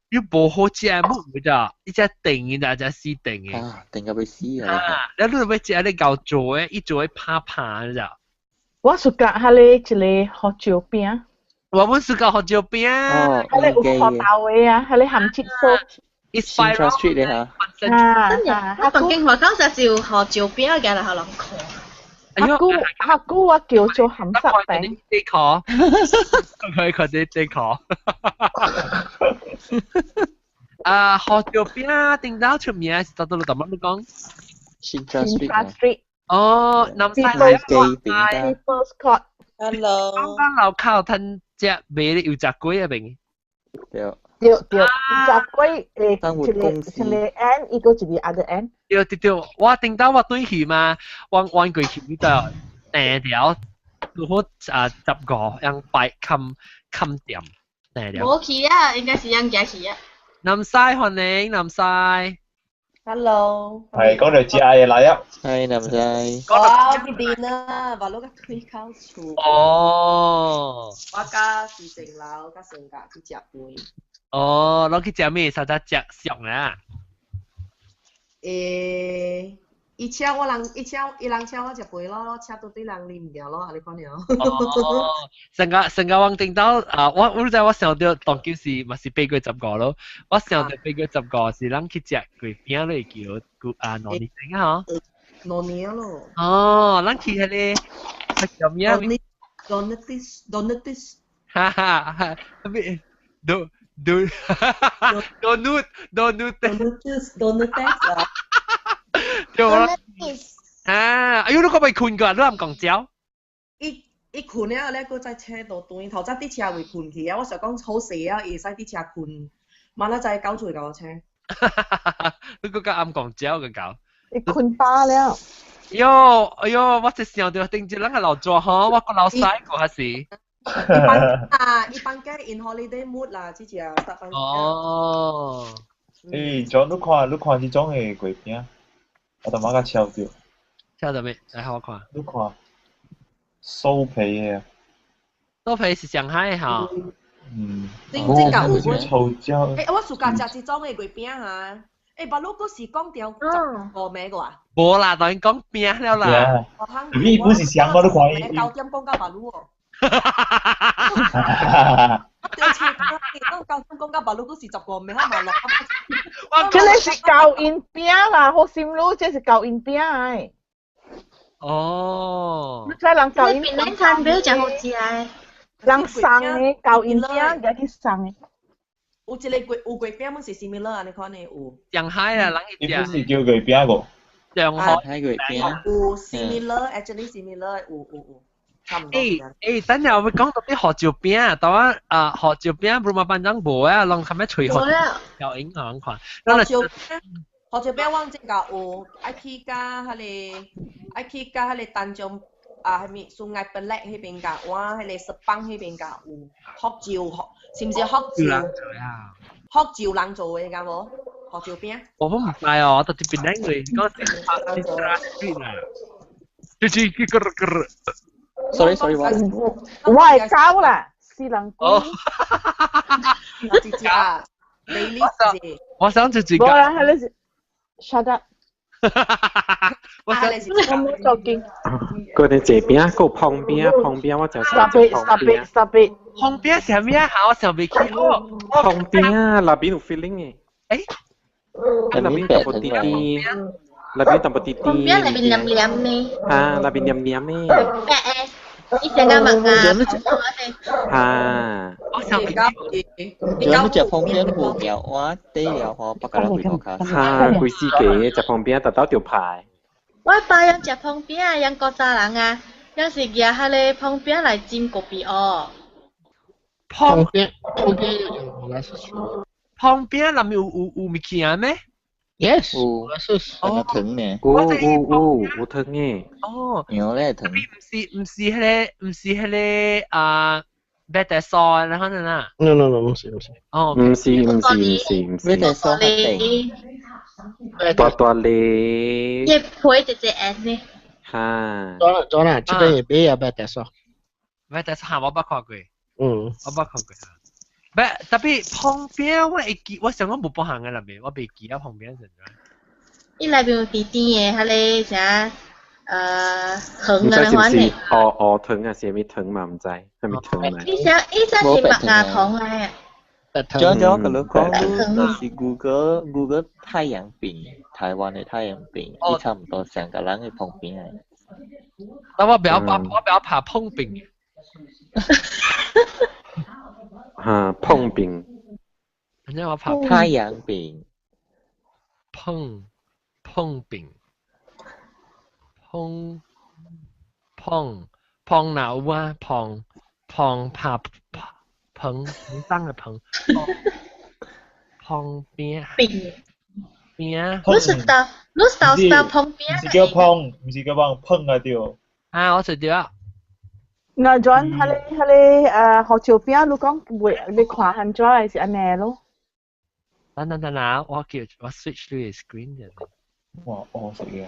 有又無好食木唔咋，一隻定嘅，一隻死定嘅。啊，定到欲死啊！啊，你你欲食你夠做嘅，伊做嘅拍拍咋。我 suka 彼个一个胡椒餅。我本 suka 胡椒餅。哦，彼個有胡豆的啊，彼個鹹汁酥。 Central Street 咧嚇。啊，我當經外口實是有胡椒餅嘅，來予人看。較久較久我叫做鹹濕餅。你看，佢佢啲你看。啊，胡椒餅頂到出名是到到度乜你講？Central Street。哦，南西係雞餅。 People's Court。 Hello。剛剛樓口吞隻賣咧油炸粿啊邊。對。對對，油炸粿誒，一個一個 N，一個一個 other N。對對對，我頂到我對去嘛，我彎過去呢度訂條，拄好啊15樣擺冚冚店訂條。無去啊，應該是人行去啊。南西歡迎南西。 Hello。係講到食嘅來啊。係南西。我去邊啊，話攞個推口厝。哦。我佮是成樓佮成家去食飯。哦，攞去食咩？啥只食上啊？誒，伊請我人，伊請伊人請我食飯咯，請到對人啉掉咯，按呢款爾。哦，成個成個往頂到啊！我知我想著當今是嘛是8月15咯，我想著8月15是咱去食粿餅咧，叫啊兩年前啊嗬。兩年咯。哦，咱去彼個叫咩？ Donutis Donutis。哈哈哈！咩？Do do donut donut donutis donutis 啊！對啦。啊！哎喲，你可袂睏過，你毋講笑？伊伊睏了咧，閣再車到轉，頭早佇車位睏去啊！我想講好勢啊，伊會使佇車睏，明仔載九歲共我車。你閣較暗講笑個搞。伊睏飽了。喲，哎喲，我一想著頂一人個老做吼，我個老細個還是。一般啊，一般嘅 in holiday mood 啦，這隻搭班。哦。誒，像你看，你看這種的粿餅，我淡薄仔超著。超著咩？來，我看。你看，酥皮的。酥皮是上海的吼。嗯。真真夠有。臭椒。欸，我 suka 食這種的粿餅哈。欸，巴魯閣是講掉15暝個啊？無啦，當然講餅了啦。你不是想我你看伊。 9點講到巴魯哦。對，講9點講到巴魯，閣是15暝，我嘛落。這個是膠印餅啦，好心滷，這是膠印餅的。哦。你知人膠印。檳榔餐餅誠好食的。人送的膠印餅，也去送的。有一個粿有粿餅，阮是 similar 按呢款的有。上海啊，人伊不是叫粿餅個。上海粿餅。有 similar，actually similar 有有有。差唔多。欸欸，等陣我會講到啲胡椒餅，當我啊胡椒餅 Rumah Panjang 無啊，攏較咩脆胡椒影響看。胡椒餅，胡椒餅我真夠有，愛去甲彼個，愛去甲彼個丹中啊，彼 Sungai Pelek 彼邊甲，我彼個 Sepang 彼邊甲有，福州，是毋是福州？福州人做的，敢無？胡椒餅。我唔知哦，我到這邊嚟，講是啦，就是個個。 Sorry sorry，我我係狗啦，死人鬼。我自己啊，你呢？我想自己。冇啦，係你 shut up。我想我冇做經。佢哋這邊個旁邊旁邊，我就是 Stop it! Stop it! Stop it! 旁邊是咩啊？我想未起哦。旁邊啊，那邊有 feeling 嘅。誒？那邊淡薄啲啲，那邊淡薄啲啲。旁邊那邊黏黏的。啊，那邊黏黏的。白的，伊成個物啊。啊。我想你你食旁邊無條，我底了吼，北個人回頭卡。哈，規死個食旁邊特到條牌。我爸用食旁邊啊，用古早人啊，有是舉彼个旁邊來煎咖啡哦。旁邊旁邊有冇來旁邊內面有有有物件咩？Yes，有，有糖呢。有有有有糖的。哦，有咧糖。毋是毋是彼个毋是彼个啊，白豆酥然後呢啦。 No no no，毋是毋是。哦，毋是毋是毋是毋是。白豆酥較甜。大大粒。伊皮一隻硬呢。哈。咗啦咗啦，這邊也買啊白豆酥。白豆酥我捌看過。嗯。我捌看過。唔，特別旁邊我會記，我想講無幫行嘅啦未，我未記啊旁邊成。伊內邊有甜甜的，彼個啥糖毋知啊，是毋是款的。學學糖啊，是啥物糖嘛？毋知，啥物糖嚟？伊只伊只是麥芽糖來白糖。將將佮你講，白你就是 Google 太陽餅，台灣的太陽餅，伊差唔多上個人的旁邊的。但我不要怕，我不要怕碰餅。嚇，碰餅。反正我怕太陽餅。碰碰餅，碰碰碰哪有啊？碰碰怕碰碰當嘅碰，碰餅餅餅。你是到你是到到碰餅毋是叫碰，毋是叫碰，碰啊對。啊，我知對啊。嗱，John，彼個學照片，你講會你看很怎還是按呢咯？等等等等，我叫我 switch 你嘅 screen 啫。哇，我食嘅。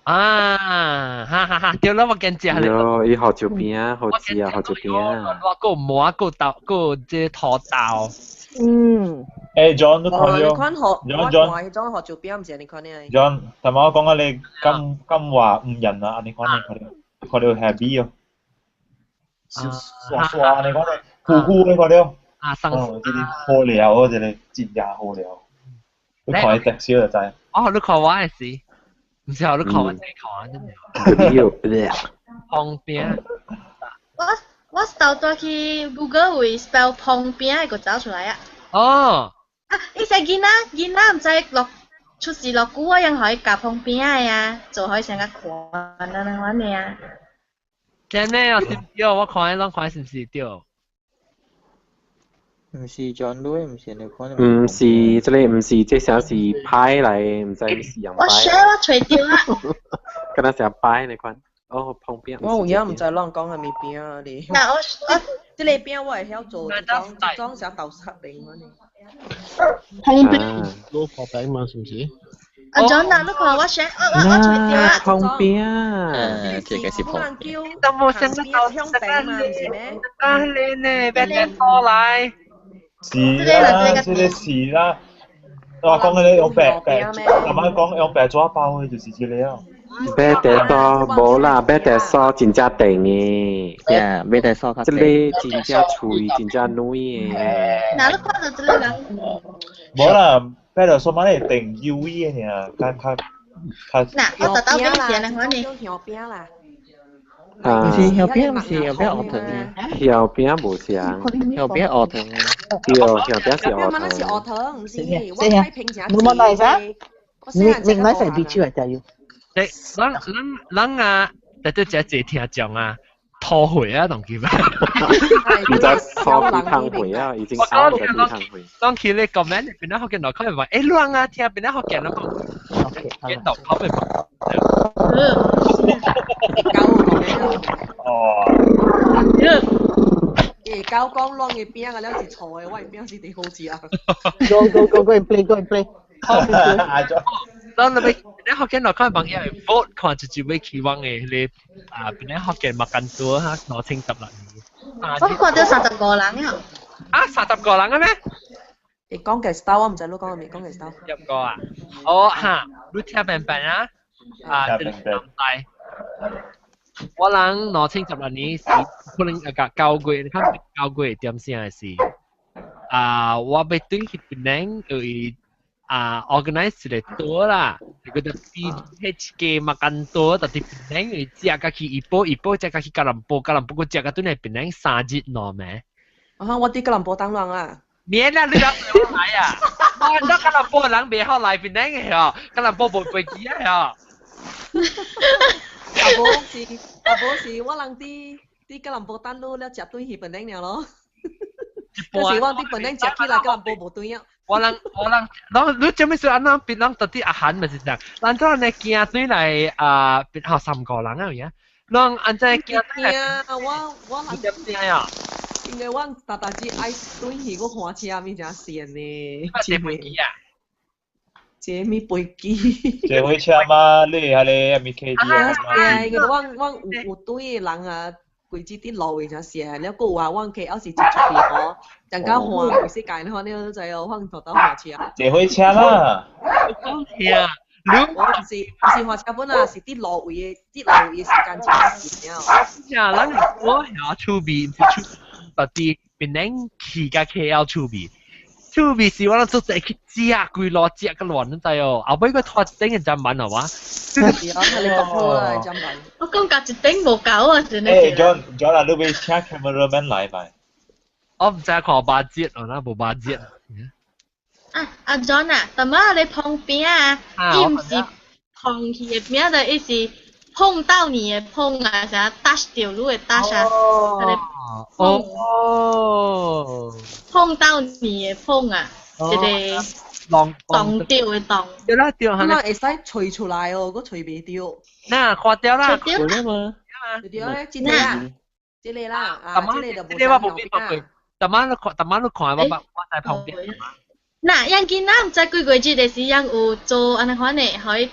啊，哈哈哈！對啦，我見食咧。喲，伊學照片啊，好食啊，學照片啊。我個磨個豆個這土豆。嗯。欸，John，你看哦，你咗看學， ？John 我 John 看彼種學照片，毋是你看的。 John，頭先我講啊，你咁咁話唔人啊，你看你看到看到 happy 哦，刷刷你看到糊糊你看到。啊，生。哦，這個好料哦，這個真正好料。你看伊特少就知。哦，你看我的是，毋是哦，你看我這看真的。旁邊。我豆帶去 Google 位 spell 旁邊的，個走出來啊。哦。啊！伊只囡仔囡仔毋知落出世落久，我用予伊夾旁邊的啊，做予伊成個看安尼款的啊。真的啊，是對，我看攏看是毋是對？毋是 John Louis，毋是你看的。毋是，這個毋是，這啥是派來，毋知是用我 share 我揣著啊。敢若是派那款。哦，旁邊。我有影毋知亂講啥物餅啊你。嗱我我這個餅我會曉做，一種一種啥豆沙餅款的。旁邊老婆餅嘛，是毋是？阿 John 啊，你看我 share 我我我揣著啊。旁邊啊，這個是旁邊。都無想到香餅嘛，毋是咩？啊，你呢？別點多來。是啦，這個是啦。我講嘅你用白白，阿媽講用白紙包嘅就是這個啊。白茶酥無啦，白茶酥真正甜的。呀，白茶酥較這個真正脆，真正軟的。嗱，你看到這個人？無啦，白茶酥嘛係甜油的爾，較較較。嗱，我特登俾錢你，我呢。香餅啦。啊，毋是香餅，毋是香餅學糖的。香餅無像。香餅學糖的。對，香餅是學糖。是學糖，毋是。我啊睇平時。冇問題噻。你你買成啤酒嚟就要。你咱咱咱啊，特對只坐聽眾啊，拖回啊，當佢咩？唔知拖幾趟回啊，已經拗咗幾趟回。當佢咧 comment 邊個福建來，佢話：欸，亂啊，聽邊個福建來講，見到口面。哦。欸，狗講亂的餅啊，了是錯的，我的餅是佇好食啊。 Go go go go and play go and play。當你欲邊個福建來看朋友 vote 看一就欲期望的彼個啊，邊個福建 makan 多哈2016年。我看著35人啊。啊，35人啊咩？會講嘅 style 我毋知你講啥物，講嘅 style。入過啊？哦哈，你聽平平啊？啊，這個大。我人2016年是可能啊9月，你看9月點聲的是啊，我欲轉去檳城，因為啊 organize 一個 tour 啦，一個叫 PHK makan tour，但佇檳城因為食甲去怡保，怡保食甲去吉隆坡，吉隆坡閣食甲轉來檳城3日兩暝。啊，我佇吉隆坡等人啊。免啦，你講我來啊！我吉隆坡人袂好來檳城的吼，吉隆坡無飛機啊吼。啊無是，啊無是，我人佇佇吉隆坡等你了，食轉去檳城爾咯。可是我佇檳城食起來，吉隆坡無轉啊。我人我人，攏你做咩事按怎檳榔到底阿韓嘛是這樣，咱怎按呢行轉來啊？變好3個人啊有影，攏按怎行轉來？我我人點點啊？因為我逐逐日愛轉去，我換車物誠跣呢。坐飛機啊？坐物飛機？坐火車嗎？你彼個啥物客機啊？因為我我有有對的人啊，規節啲路位就寫，了閣有啊，阮 KL 是一出去吼，上甲換規世界，你看你都知哦，換頭頭換車。坐火車啦。講聽，我毋是換車本啊，是佇路位的，佇路位的時間真長。呀，咱我遐厝邊是厝，特啲檳城去甲 KL 厝邊。厝邊是我攏做者去食，規路食個亂，你知哦。後尾個拖一頂嘅砧板係嘛？是啊，你講好啦，砧板。我感覺一頂無夠啊，真係。誒，John John 啊，你欲請 cameraman 來未？我毋知看 budget 哦，那無 budget。啊，阿 John 啊，淡仔你碰餅啊，伊毋是碰去的餅的，伊是碰到你的碰啊，啥 touch 到你的 touch 啊，哦，碰到你的碰啊，一個動動掉的動。對啦對，那會使吹出來哦，閣吹袂著。那看掉啦，吹掉嘛。吹掉咧，這個啦，這個啦，啊，這個就無這個我無變過，逐晚你看，逐晚你看，我我在旁邊。那樣囡仔毋知幾月節的時，樣有做按呢款的，予伊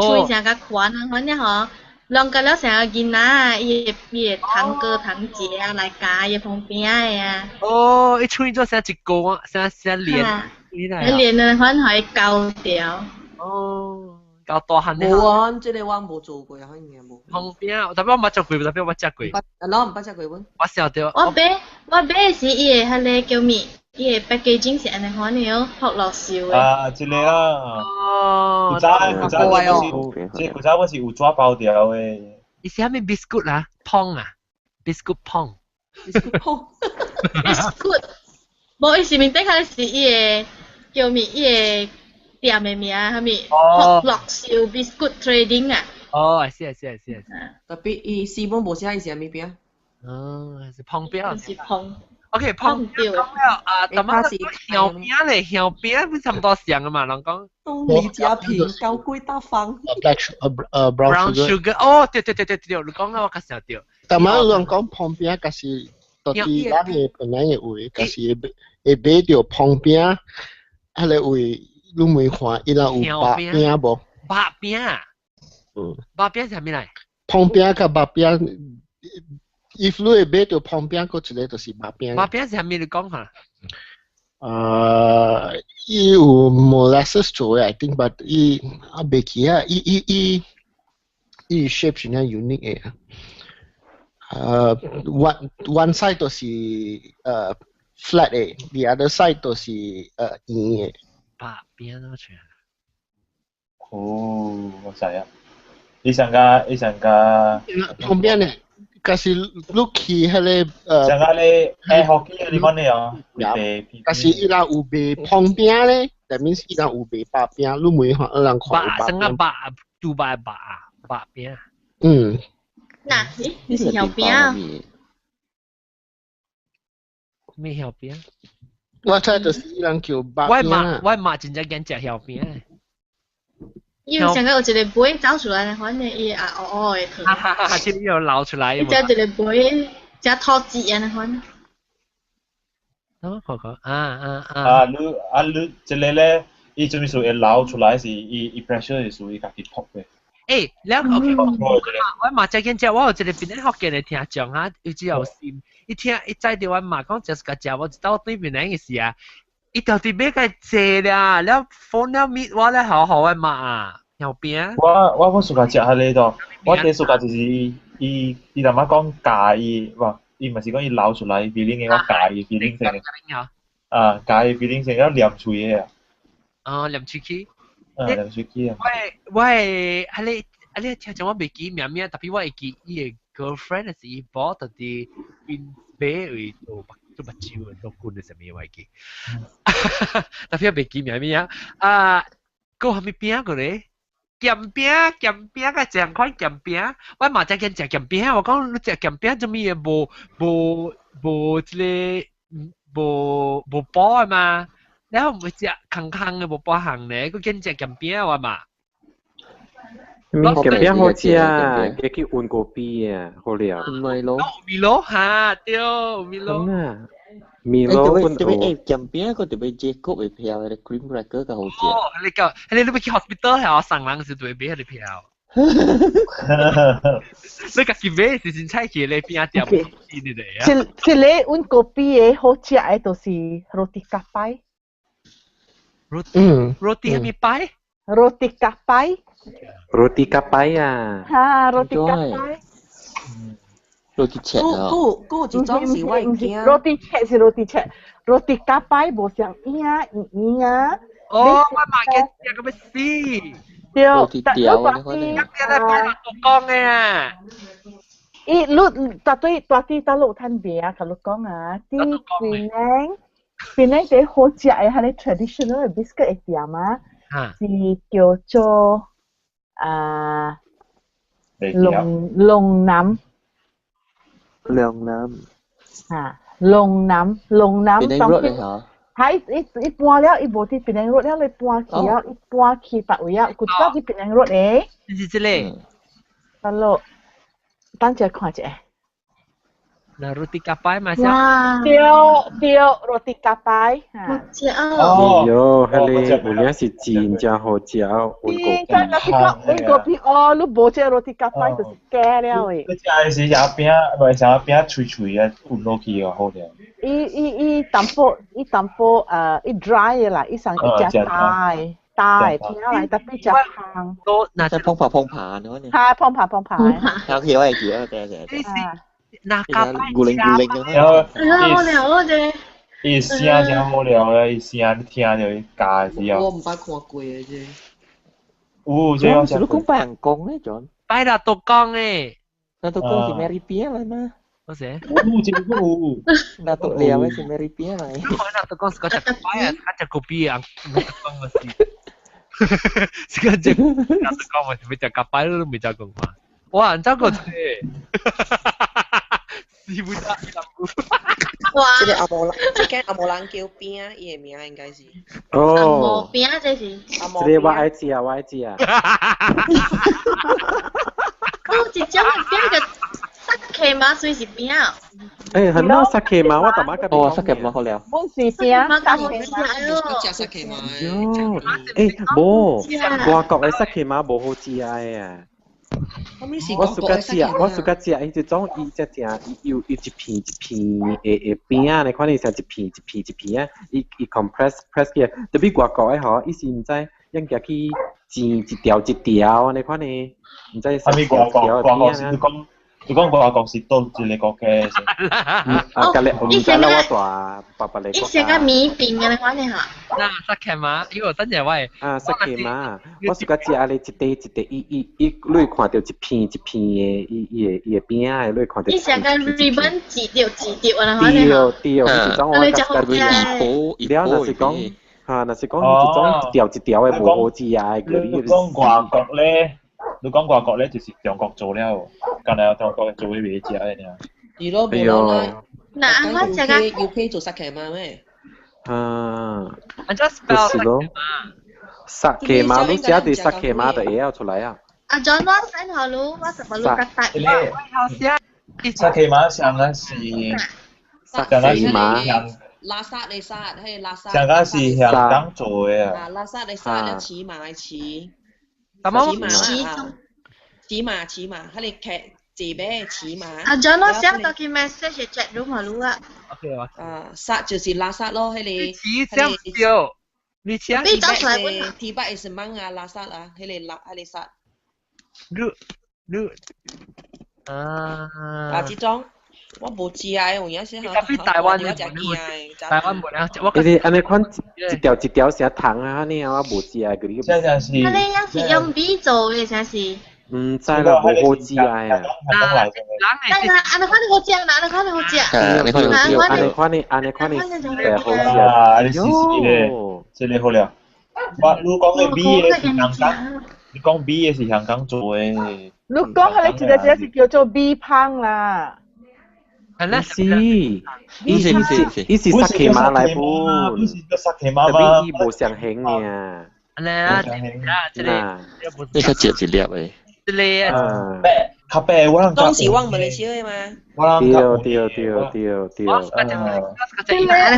吹成較寬啊款的吼，弄甲了成個囡仔，伊的堂哥堂姐啊來咬伊旁邊的啊。哦，伊吹做成一個，成成連，連的款予伊咬掉。哦，咬大漢的。無啊，這個我無做過啊，應該無。旁邊，特別我毋捌食過，特別我食過。啊，儂毋捌食過本？我想著。我買是伊的彼个叫物？伊的 packaging 是按呢款的哦，朴樂燒的。啊，這個啦。哦。古早我是，這古早我是有紙包掉的。伊是啥物 biscuit 啊？碰啊，biscuit 碰。 biscuit 碰。 biscuit。無，伊是面頂下是伊的叫物？伊的店的名，啥物？朴樂燒 biscuit trading 啊。哦，是是是是。特別伊四本無寫伊是啥物餅？哦，是碰餅。是碰。 OK，碰講了啊，但係香餅咧，香餅不差不多像啊嘛，人講。東李家平高貴大方。 Black brown sugar。哦，對對對對對，你講了我較想著。但係人講旁邊，可是到底咱的本來的位，可是會買著旁邊，彼个位你問看，伊若有肉餅無？肉餅。嗯。肉餅是啥物來？旁邊佮肉餅。if 你會買著旁邊閣一個就是肉餅。肉餅是啥物？你講下。伊有 molasses 做的，I think，but 伊啊袂記啊，伊伊伊伊 shape 是較 unique 的。One side 就是flat 的，the other side 就是圓的。肉餅咯，全。哦，我知啊。伊上加，伊上加。旁邊的。可是你去彼个上個咧，學機你講你啊，可是伊若有賣旁邊咧，that means 伊若有賣肉餅，你每看人看有肉。成個肉，豬肉肉肉餅。嗯。嗱，咦，你是香餅啊？咩香餅？我猜就是伊人叫肉餅。我媽真正驚食香餅。因為上個有一個尾走出來，反正伊也烏烏的糖。哈哈哈！這個又流出來。伊食一個尾，食土雞按呢款。我看看，啊啊啊！啊，你啊你，這個咧，伊做咩事會流出來是伊伊 pressure 是屬於家己撲的。欸，了 OK，我嘛最近食，我有一個邊咧福建的聽眾哈，伊只有心，伊聽伊知著我嘛講就是共食，我一到對面的時啊，伊就佇欲共坐啦，了 phone 了 meet 我咧，好好我嘛啊，後邊。我我暑假食彼个咯，我第暑假就是伊伊伊阿媽講教伊，哇，伊毋是講伊流出來 feeling 的，我教伊 feeling 先。啊，教伊 feeling 先，了黏喙的啊。哦，黏喙齒。啊，黏喙齒啊。我我彼个啊你聽講我袂記名名，特別我會記伊的 girlfriend 是伊某佇邊買位做做目睭的做棍的啥物我會記。特別袂記名名啊，閣有啥物餅過咧？鹹餅，鹹餅個這款鹹餅，我嘛真見食鹹餅，我講你食鹹餅做物的無無無這个無無補的嘛？然後毋會食空空的無補項咧，閣見食鹹餅我嘛。鹹餅好食啊，加去溫鍋邊啊，好料。唔係咯。米羅哈，對，米羅。啊，米羅特別誒，鹹餅個特別傑國的票，彼個 cream cracker 較好食。哦，你講，你欲去 hospital 係送人時對買彼個票。你家己買是真菜去咧餅店見你哋啊。這這个阮隔壁的好食的就是 roti capai。嗯。 Roti 係咩擺？Roti capai。 Roti capai 啊。哈，roti capai。 Roti 切啊。嗰嗰一種是我驚。 Roti 切是 roti 切，roti capai 無像圓圓圓啊。哦，我買嘅食個欲死。對，但你你大啲，啊，擺落講嘅啊。伊你大對大啲大陸攤餅啊，甲你講啊，佇檳城，檳城最好食的彼個 traditional 的 biscuit 的店啊，是叫做啊龍龍南。龍南。啊，龍南龍南。檳城 road 咧。係伊伊搬了，伊無佇檳城 road 了，伊搬去了，伊搬去別位啊，古早佇檳城 road 的。是這個。大陸，等陣看一下。那 roti capai 嘛，對對，roti capai。好食哦！哎喲，彼個有影是真正好食，阮真若是講阮嗰邊哦，你無食 roti capai 就是假了的。你食的是食餅，唔係食餅脆脆啊，勻落去啊，好食。伊伊伊淡薄，伊淡薄伊 dry 的啦，伊上伊食大的大的，聽來特別食香。都那即碰爬碰爬，你講係碰爬碰爬。有記我會記啊，對對對。那咖啡古靈古靈咁。然後，好料我啫。伊聲真好料咧，伊聲你聽著伊教的時候。我毋捌看過的啫。有，這個是你講拜人講咧，John。拜啦，都講誒。那都講是 Mary 餅來嗎？我是。有，這個有。那都料的是 Mary 餅來。那都講是個食拜啊，食個餅啊，講個是。是個食，那都講嘛是欲食咖啡，你都未食過嘛？哇，你這個這。是不得哇！這個阿無人，這間阿無人叫餅，伊的名應該是。哦。阿無餅這是。這個我愛食，我愛食。哦，一種餅個薩克馬雖是餅。欸，很好薩克馬，我大媽哦，薩克馬好料。本是餅，薩克馬。食薩克馬。喲，欸，無，外國的薩克馬無好食的啊。我暑假食，我暑假食，伊這種伊只正，伊有伊一片一片的的餅啊，你看你像一片一片一片啊，伊伊 compress press 起來，特別外國的吼，伊是毋知用舉去煎一條一條，你看呢，毋知啥物外國外國是你講，你講外國是佗一個國家？啊，甲你毋知啦，我大爸爸來伊成個米餅嘅你看你嚇。那薩克馬，因為等陣我啊，薩克馬，我暑假食咧一塊一塊，伊伊伊，你會看著一片一片的，伊伊的伊的餅仔，你會看著。伊成個 ribbon 一條一條啊，你對對，伊種我感覺了，若是講，哈，若是講伊這種一條一條的無好食啊，你講外國咧，你講外國咧就是中國做了，敢若中國做的袂食的爾。對咯，無啦。那我食個 UK 做薩克馬咩？啊，就是咯，薩克馬，你寫佇薩克馬就會曉出來啊。阿 John，我 send 予你，我十個你較大。好寫。薩克馬上個是，薩克馬。拉薩的薩，彼個拉薩。上個是香港做的啊。啊，拉薩的薩，了騎馬的騎。什麼？騎馬。騎馬，騎馬，彼個騎。坐馬騎馬。阿 John，我寫到去 message chat room 予你啊。 OK 啊。啊，薩就是拉薩咯，彼個。騎這樣對。你請。你走出來本。提巴是蠓啊，拉薩啊，彼個拉，彼個薩。你你啊。啊，這種我無知啊，有影時。特別台灣台灣無了，我。伊哋按呢款一條一條成糖啊，呢我無知啊，佢哋。這樣是。啊，你樣是用米做的，啥是？毋知啦，無好食啊！但是按呢款好食，按呢款好食。按呢款按呢款的，按呢款的，好食啊！你試試咧，這個好了。我你講的米的是香港，你講米的是香港做的。你講彼個一個一個是叫做米香啦。是，伊是伊是薩克馬來本，伊是個薩克馬嘛，特別伊無相形爾。來啊，這個，你較食一粒的。這個啊，較白我人當時我馬來西亞嘛。我對對對對對。這個按呢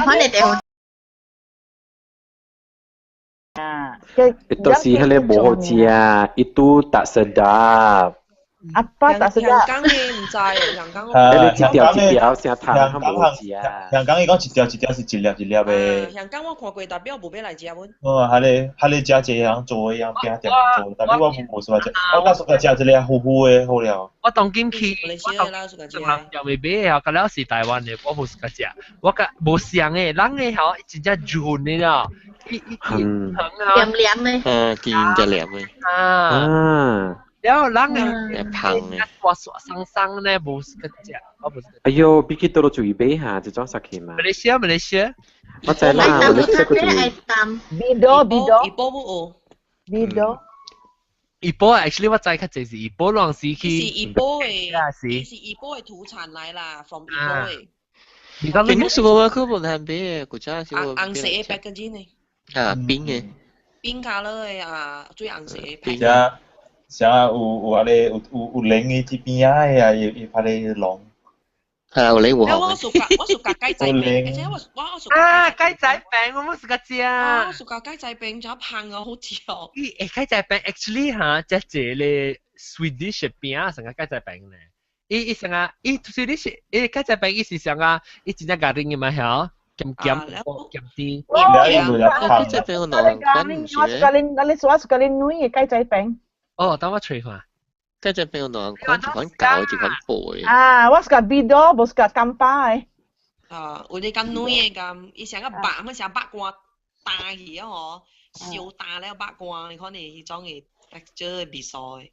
款的地方。啊， Itu 是彼个無好食，itu tak sedap。 Apa tak sedap？香港的毋知，香港。彼個一條一條成糖較無好食。香港伊講一條一條是一粒一粒的。香港我看過，代表無欲來食阮。哦，彼個食一個人做的，人餅店做，但是我無喜歡食，我較喜歡食這個糊糊的好了。我當今去，我當又未買啊，佮了是台灣的，我無喜歡食，我佮無相的，人的吼真正潤的啦，伊伊伊糖啊，黏黏的，見就黏的。啊。然後人嘅胖嘅，滑滑生生咧，無喜歡食，我無。哎喲，比起多落注意買下，這種啥去嘛？馬來西亞，馬來西亞。我知啦，馬來西亞個注意。比多比多。伊波無有。比多。伊波 actually 我知較濟是伊波攏是去。是伊波的，是伊波的土產來啦，from 伊波的。你講你冇說過佢無難買，古早是我。紅色的 packaging 的。啊，冰的。冰卡樂的啊，最紅色的。冰。啥有有啊個有有有零的這邊仔的啊，伊伊拍咧龍。係啊，有零有我屬我屬雞仔餅，而且我我屬啊雞仔餅，我冇食過食。我屬雞仔餅，仲有香啊，好食哦。咦，雞仔餅 actually 嚇，這一個 Swedish 餅成個雞仔餅咧。伊伊成個伊 Swedish 伊雞仔餅伊是成個伊真正咖喱嘅嘛嚇，鹹鹹鹹啲。雞仔餅我兩款唔是我屬你，我屬你女嘅雞仔餅。哦，等我揣看。雞仔餅有兩款，一款厚，一款薄的。啊，我是個比多，無是個金巴的。啊，有啲咁軟的咁，伊成個白，乜成白乾打去啊吼，燒打了白乾，你看你彼種的 texture 的味素的。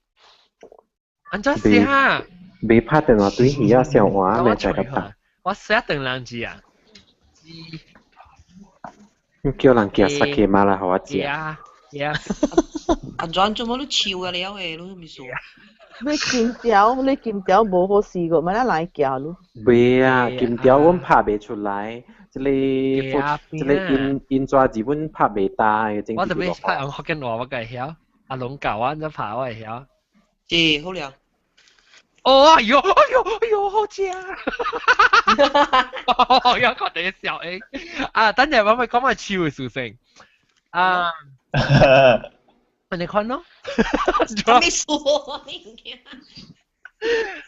按怎寫啊？未拍電話對魚啊，小華未在個拍。我寫斷人字啊。叫人寄沙琪瑪來予我食。呀！阿轉做乜你笑啊了的，你咩事？你金條，你金條無好試過，咪來寄你。袂啊，金條阮拍袂出來，這個這個印印刷字阮拍袂大的。我特別拍用福建話，我會曉。阿龍教我，怎拍我會曉。是好了。哦，哎喲，哎喲，哎喲，好食！我有看到笑誒。啊，等陣我咪講埋笑嘅事情。啊。你看咯，咩數？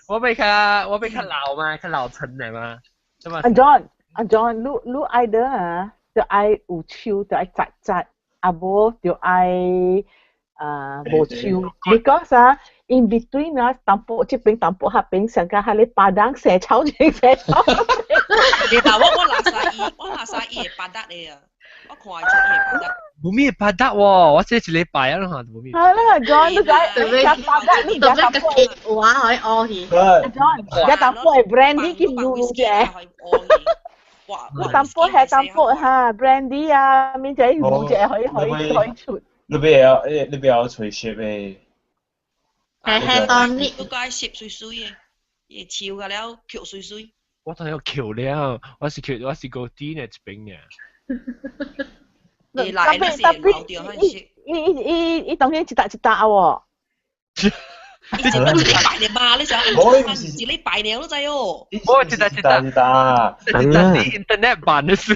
我被較我被較老嘛，較老成的嘛，對嘛？阿 John，阿 John，你你愛的啊，就愛有手，就愛紮紮，啊無就愛啊無手。Because 啊，in between 啊，淡薄這邊淡薄那邊，上個喺你巴當蛇草蛇草。你但我我垃圾伊，我垃圾伊會巴達的啊。我看出伊會巴達。無咩巴達喎，我這一禮拜啊，攏無咩。係啦，John，你知，你巴達，你特別個鐵話可以屙去。 John，一淡薄係 brandy 兼露露啫。淡薄係淡薄嚇，brandy 啊，面仔露啫可以可以可以出。你不要，你不要吹濕的。係係當你。你該濕水水的，伊笑個了，翹水水。我當有翹了，我是翹，我是高低呢一邊呢。特別特別，伊伊伊伊當然一沓一沓喎。一禮拜的嘛，你想一禮拜了，你知哦？我一沓一沓一沓，一沓是 internet 版的書。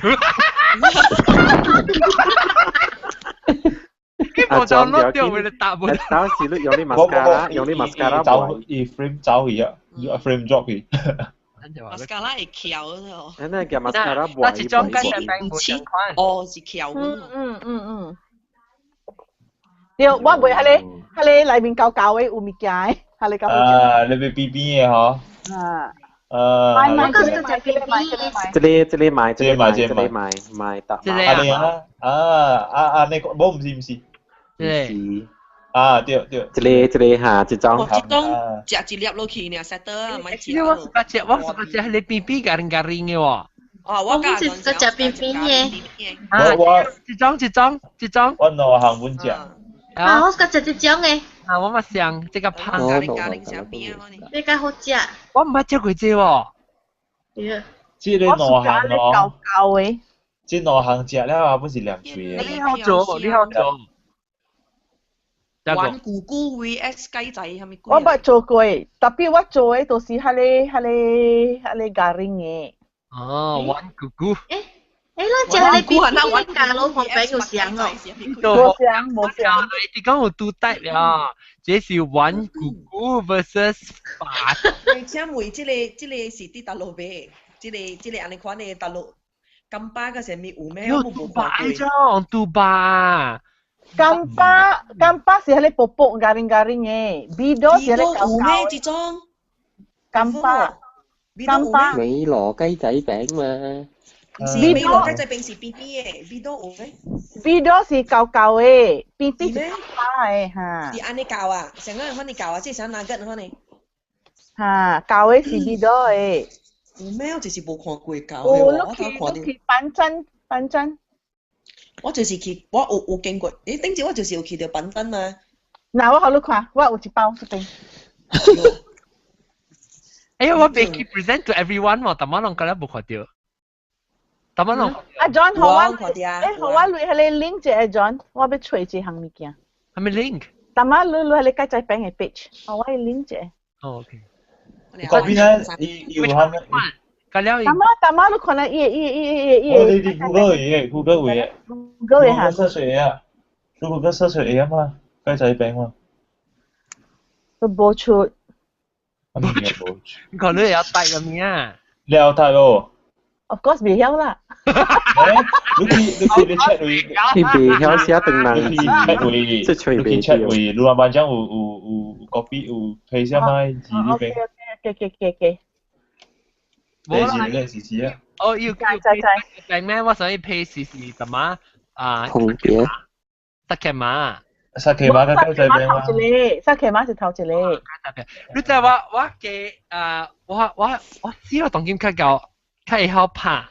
我就攞掉佢哋答冇。當時你用啲 mascara，用啲 mascara 走，伊 frame 走去啊，frame drop 去。 mascara 會翹哦。那叫 mascara 那一種雞仔餅無相款。哦，是翹。嗯嗯嗯嗯。對，我袂彼個，彼個內面厚厚的有物件的，彼個較好食。啊，你欲扁扁的吼。啊。啊。買買這個買這個買這個買。這個這個買這個買這個買買得。這個啊啊啊啊！那個無毋是毋是。是。啊對對。這個這個哈，這種。這種食一粒落去爾，塞得啊，莫食。我是食，我是食彼個扁扁ガリガリ的喎。哦，我是食扁扁的。我我。這種這種這種。我兩項阮食。啊，我食這種的。啊，我嘛想這個胖。這個好食。我毋捌食過這喎。對。這個兩項咯。厚厚的。這兩項食了啊，不是黏喙的。你好做，你好做。玩姑姑 VS 雞仔係咪？我捌做過，特別我做的都是彼個彼個彼個咖喱的。哦，玩姑姑。欸，咱食你邊邊家老旁邊有相哦。無相無相。你講有拄 type 啊？這是玩姑姑 versus 法。請問這個是佇佗落買？這個按呢款的佗落金巴個啥物有咩？我無看過。種杜巴。金巴金巴是彼个薄薄 garing garing 的，米多是彼个厚有咩？這種金巴金巴美羅雞仔餅嘛。唔是美羅雞仔餅是扁扁的，米多有咩？米多是厚厚的，扁扁是金巴的哈。是按呢厚啊？上個款呢厚啊？這啥哪個款呢？哈，厚的是米多的。有咩？我就是無看過厚的，我看到。去板針板針。我就是去，我有經過，咦？頂次我就是有去到板凳嘛。嗱，我予你看，我有一包這邊。哎呀，我袂記 present to everyone 喎，但我攏覺得無看著。但我攏。阿 John，予我，予我鐳彼个 link 一下 John，我欲揣這項物件。啥物 link？但我你你彼個雞仔餅的 page，予我 link 一下。哦，OK。嗰邊咧，伊有蝦米？咁了，大媽大媽，你看啦，伊伊伊伊伊。我你啲 Google 嘅，Google 嘅。 Google 嘅嚇。 search 嘢啊，Google search 嘢啊嘛，雞仔餅嘛。都無出。無出。你看你會曉帶個名啊？你曉帶咯？ Of course 袂曉啦。你去你 check 位，你袂曉寫唐人字，check 位，這揣袂 check 位，魯班長有 copy 有批啥物字呢邊？OK OK OK OK。你是你是是啊？哦，要叫餅咩？我想要批是是什麼啊？紅碟。沙琪瑪。沙琪瑪嘅雞仔餅嘛。頭一個，沙琪瑪是頭一個。你知我嘅啊，我知我當今較夠較會曉拍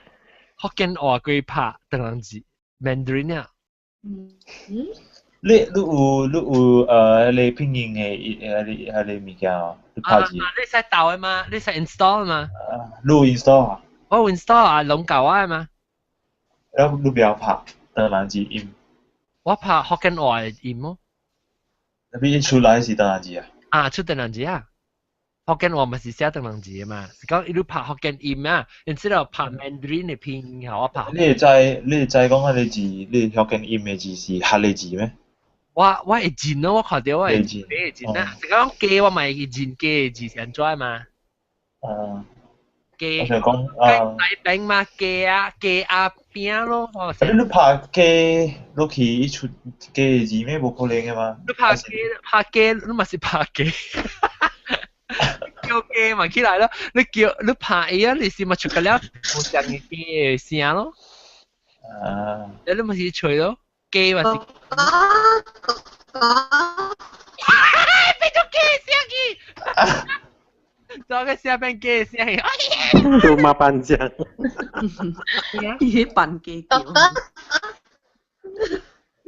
福建話過拍唐人字 Mandarin 啊。嗯。你有你拼音的彼個物件哦？你拍字。你使鬥的嘛？你使 install 嘛？你有 install 啊？我有 install 啊，攏教我的嘛。了你袂曉拍唐人字音？我拍福建話的音哦。那邊出來是唐人字啊？啊，出唐人字啊！福建話嘛是寫唐人字的嘛，是講伊路拍福建音啊，然之後拍 Mandarin 的拼音，我拍。你會知講彼個字，你福建音的字是客家字咩？我會認咯，我看著我會認，會認啊！是講雞我嘛會認雞的字是按怎嘛？啊。雞。我想講啊。雞仔餅嘛，雞啊雞鴨餅咯。你拍雞落去，伊出雞的字咩？無可能的嘛。你拍雞拍雞，你嘛是拍雞。叫雞嘛起來咯，你叫你拍伊啊，你是嘛出個了無像嘅雞的聲咯。啊。你嘛是吹咯，雞嘛是。變做雞聲去，做個聲變雞聲去。魯馬班長。伊扮雞叫。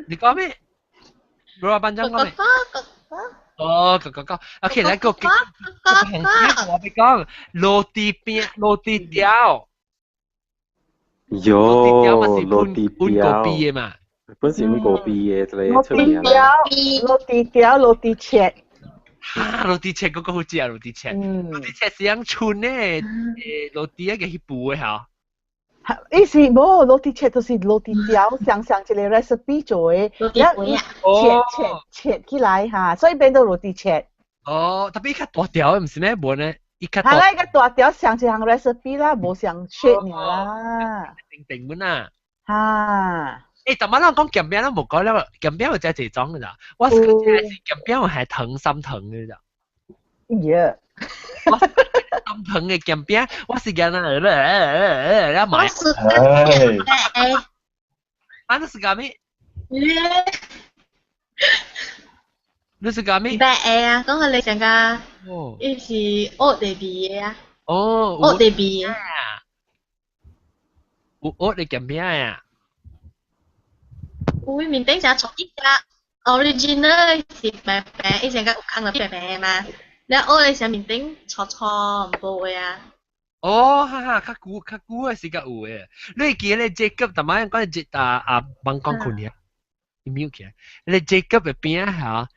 你講咩？魯馬班長講咩？哦，講講講，OK，來個，我欲講，羅蒂餅，羅蒂條。喲，羅蒂條。溫個幣的嘛。本是溫個幣的，這個羅蒂條，羅蒂條，羅蒂切。哈，羅蒂切嗰個好食啊，羅蒂切。羅蒂切是樣春的，羅蒂一個去補的嚇。伊是無羅蒂切，就是羅蒂條，上上一個 recipe 做的，然後切切切起來哈，所以變做羅蒂切。哦，特別較大條的，毋是咩？無呢，伊較大。係啦，伊較大條上一項 recipe 啦，無上 shape 爾啦。定定本啊。哈。欸，但係咱講鹹餅，咱無講了，鹹餅有真濟種的咋？我是鹹餅係糖心糖的咋。耶！我心糖的鹹餅，我是驚啊，咧買。啊，你是幹咩？你是幹咩？白的啊，講予你上個，伊是烏地味的啊。哦，烏地味的。有烏的鹹餅啊！有面頂成錯一只 original 是白白，以前個有空了白白嘛，了後來成面頂錯錯無的啊。哦，哈哈，較久較久的時間有的。你會記得 Jacob 逐擺講這啊啊，網講困爾，伊 mute 起來。你 Jacob 的餅仔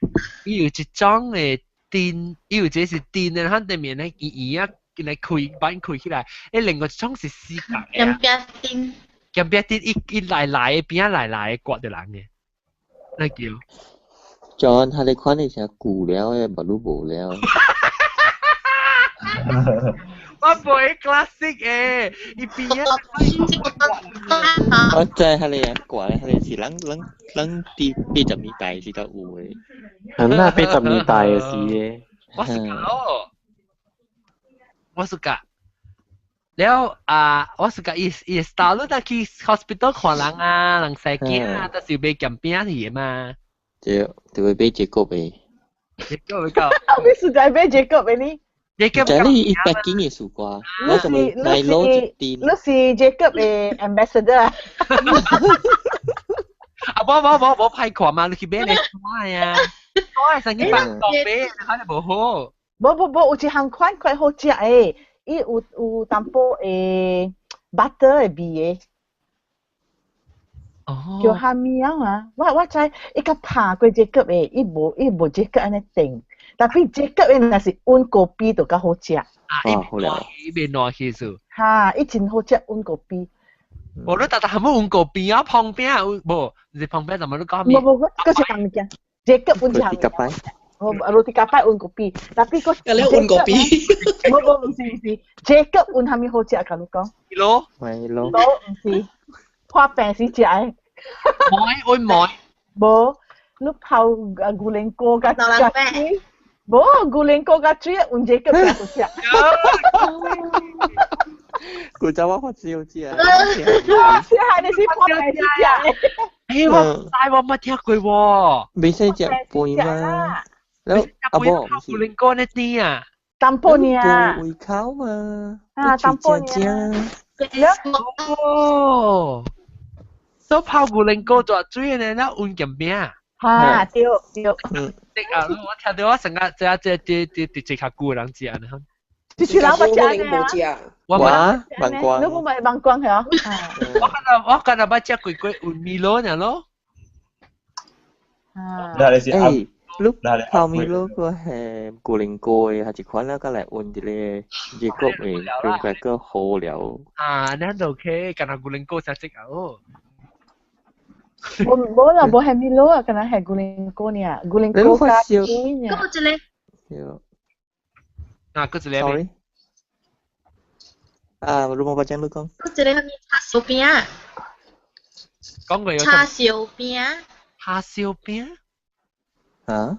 伊有一種的甜，伊有一個是甜的，喺對面咧圓圓啊，來開板開起來。誒，另外一種是四角的。鹹餅甜。鹹餅啲一一來來邊來來刮到人嘅，那叫。 John，他哋看你成舊了嘅，無愈無了。我袂 classic 誒，伊邊啊。我知佢哋啊，掛咧，佢哋是咱咱咱佇80年代是較有的。那80年代的時的。我是講哦，我是講。了啊，我是講伊伊 style 你去 hospital 看人啊，人生囝啊，都是買鹹餅去的嘛。對，就會買這個呗。這個會夠。你實在買這個俾你？就你一百斤的絲瓜，我就買攞一斤。你是 Jacob 的 ambassador 啊？啊，無無無無歹看嘛，你去買嚟看呀。我係成日辦當買，可能無好。無無無，有一項款款好食的，伊有有淡薄的 butter 的味的。哦。叫蝦米啊？我我知，伊較拍過 Jacob 的，伊無伊無 Jacob 按呢定。但係 Jacob 的若是溫咖啡就較好食。啊，伊好伊袂爛起數。哈，伊真好食溫咖啡。無你逐逐係咪溫咖啡啊？旁邊啊，無，是旁邊，怎麼你講咩？無無，嗰是物件。Jacob 溫一項。我 roti capai 溫咖啡，但係個。你溫咖啡？無無，毋是毋是，Jacob 溫蝦米好食？甲你講。咯。咪咯。無，毋是，破病時食的。糜，溫糜。無，你泡啊牛奶膏佮佮水。無，牛奶膏佮水溫這個較好食。古早我發燒食。食係你是破病時食的。欸，我但我冇聽過喎。未使食飯嗎？然後阿無，牛奶膏那啲啊。淡薄爾。胃口嘛。啊，淡薄爾。哦。都泡牛奶膏做水呢，那溫鹹餅。哈，對對。對啊，我聽到我成日這這這這這這較久的人食呢。這是人捌食呢。我忘光。你冇買忘光係啊？我敢若我敢若捌食過過溫米羅爾咯。啊。那你是阿？你泡米羅個係牛奶膏的，還是款了，佮來溫一個熱國的，變個閣好了。啊，咱就 OK，敢若牛奶膏才食啊哦。無無啦，無係米羅啊，敢若係牛奶膏爾，牛奶膏加水爾。閣一個。對。啊，閣一個。 Sorry。啊，你無把講你講。閣一個啥物叉燒餅？講過有。叉燒餅。叉燒餅？啊？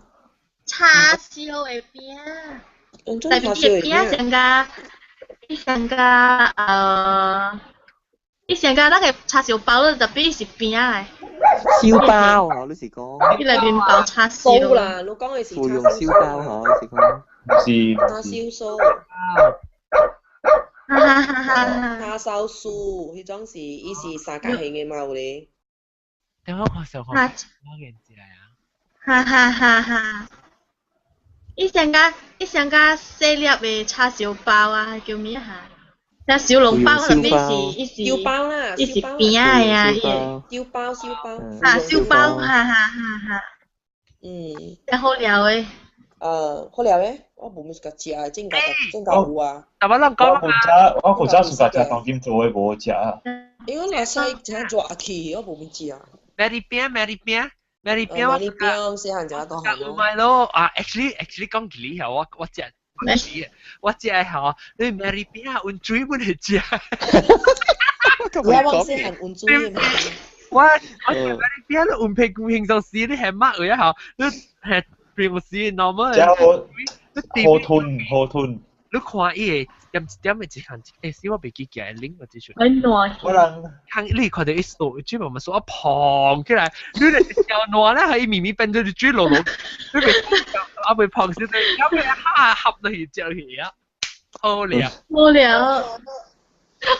叉燒的餅。特別餅上加，伊上加呃，伊上加那個叉燒包，特別是餅來。燒包嗬，你是講？伊內面包叉燒啦，你講的是。芙蓉燒包嗬，你是講？是。叉燒酥。哈哈哈哈！叉燒酥，彼種是伊是三角形的嘛有咧。等我看上看，我認起來啊！哈哈哈哈！伊上加伊上加細粒的叉燒包啊，叫咩哈？那小籠包特別是伊是燒包啦，伊是餅的啊，伊燒包燒包。啊，燒包，哈哈哈哈！嗯。真好料的。好料的，我無物是共食的，正較正較有啊。但我諗講我古早我古早是食當今做的無食。因為若使真熱氣，我無物食。 Mary 餅，Mary 餅，Mary 餅，我餅細漢食大漢咯。唔係咯，啊，actually actually 講起嚟我我食。我食吼，你 Mary 餅溫水本會食。我往細漢溫水嘛。我我食 Mary 餅，你溫皮骨平常時你係乜嘢吼？你係平時 normal。河豚河豚。你看伊個點一點的一項，欸，死我袂記記拎我這出。很爛。我人。看你看到伊手，水慢慢說啊膨起來，你嚟小爛咧，係伊咪咪變做水落落，你袂啊袂膨死，你後尾哈合落去食去啊，好料。好料。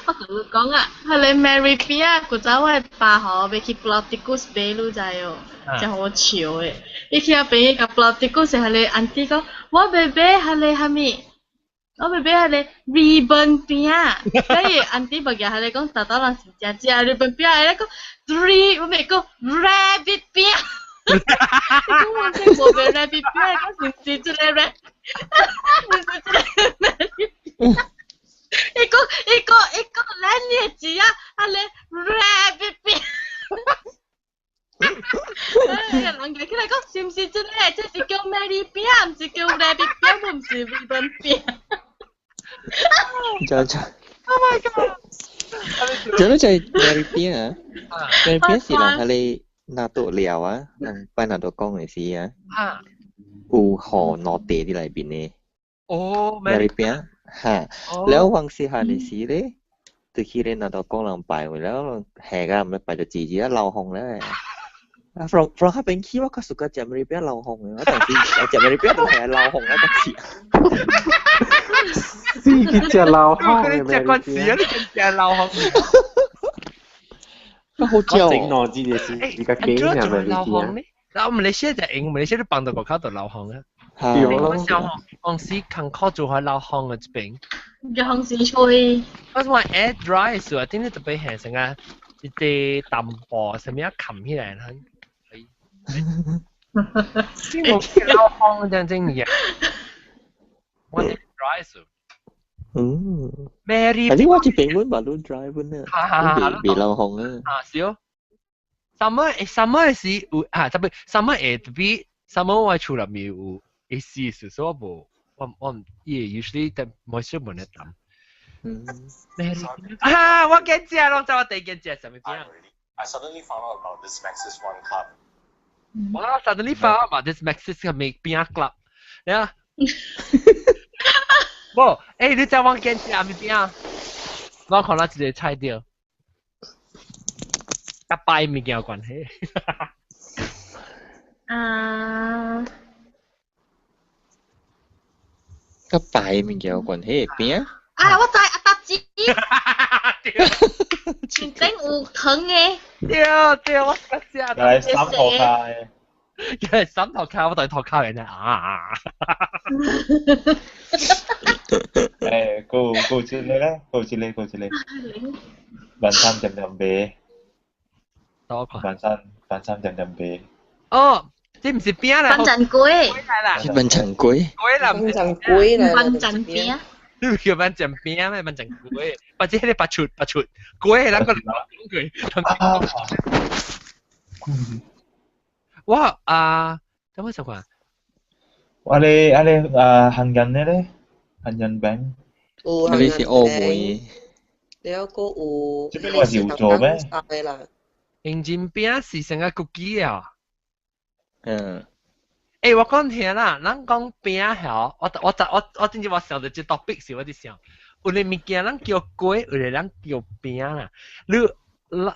我同你講啊，彼个 Mary 餅啊，古早我的爸吼，欲去 Pulau Tikus 買，你知哦，真好笑的。伊去遐朋友共 Pulau Tikus 彼个 auntie 講，我欲買彼个啥物？我欲買彼个 ribbon 餅，所以 auntie 物件彼个講，豆豆人是食食 ribbon 餅，伊咧講 r 我欲講 rabbit 餅。伊講我這無買 rabbit 餅，講是毋是這个 rabbit？是毋是這个 rabbit 餅？一個一個一個咱嘅字啊，啊咧 rabbit 餅。人家起來講是毋是真的？這是叫 Mary 餅，毋是叫 rabbit 餅，毋是 ribbon 餅。就就。 Oh my god！就你就 Mary 餅啊，Mary 餅是人係你拿到料啊，人拜拿到講嘅時啊，有河落地啲裏邊呢。哦，Mary 餅嚇，แล้ว往時下嘅時咧，就去咧拿到講人拜回了，下個唔拜就自己一流汗咧。啊，from 嗰邊起我較熟個食 Mary 餅流汗嘅，我當時食 Mary 餅都係流汗啊，當時。死去食流汗嘅食慣時啊，你食流汗。好食哦！整腦子嘅是比較驚啊，咪流汗呢？嗱，我們你先就用，我們先都幫到個口度流汗啊。係咯。小紅公司近靠做開流汗嘅這邊。有紅時吹。我話 air dry 時啊，點解特別係成個一啲淡薄，什麼樣冚起來？邊個流汗真正嘅？我啲 dry 時。嗯。 Mary。但你我這邊阮嘛都 dry 本啊，未流汗啊。啊，是哦。Summer summer 是有啊，特別 summer 會特別 summer 我厝內面有 AC 時，所以我無我我唔伊 usually 但 moisture 無咧淡。嗯。啊！我見食攏知我第一件食啥物餅。 I suddenly found out about this Maxis One Club. 我 suddenly found out about this Maxis 嘅餅 club。你啊？無，欸，你知我見食啥物餅？我看到一個菜掉。甲拜物件有關係。啊！甲拜物件有關係餅？啊！我知阿達子，前頂有糖嘅。對對，我識食。又係三頭卡嘅。又係三頭卡，我對頭卡人啊！誒，夠夠這個咧，夠這個，夠這個。晚餐點點白。晚餐晚餐點點白。哦，這唔是餅啦。笨陣粿。是笨陣粿。粿啦，笨陣粿啦。笨陣餅。你叫笨陣餅咩？笨陣粿，或者迄個白出白出粿，咱個講句。我啊，等我想看。我咧我咧啊，杏仁咧咧，杏仁餅。有你是澳門。了個有。這個是有做咩？杏仁餅是成個 cookie 啊。嗯。欸，我講聽啦，咱講餅吼，我我我我真正我想到這 topic 時，我就想，有的物件咱叫粿，有的咱叫餅啦。你，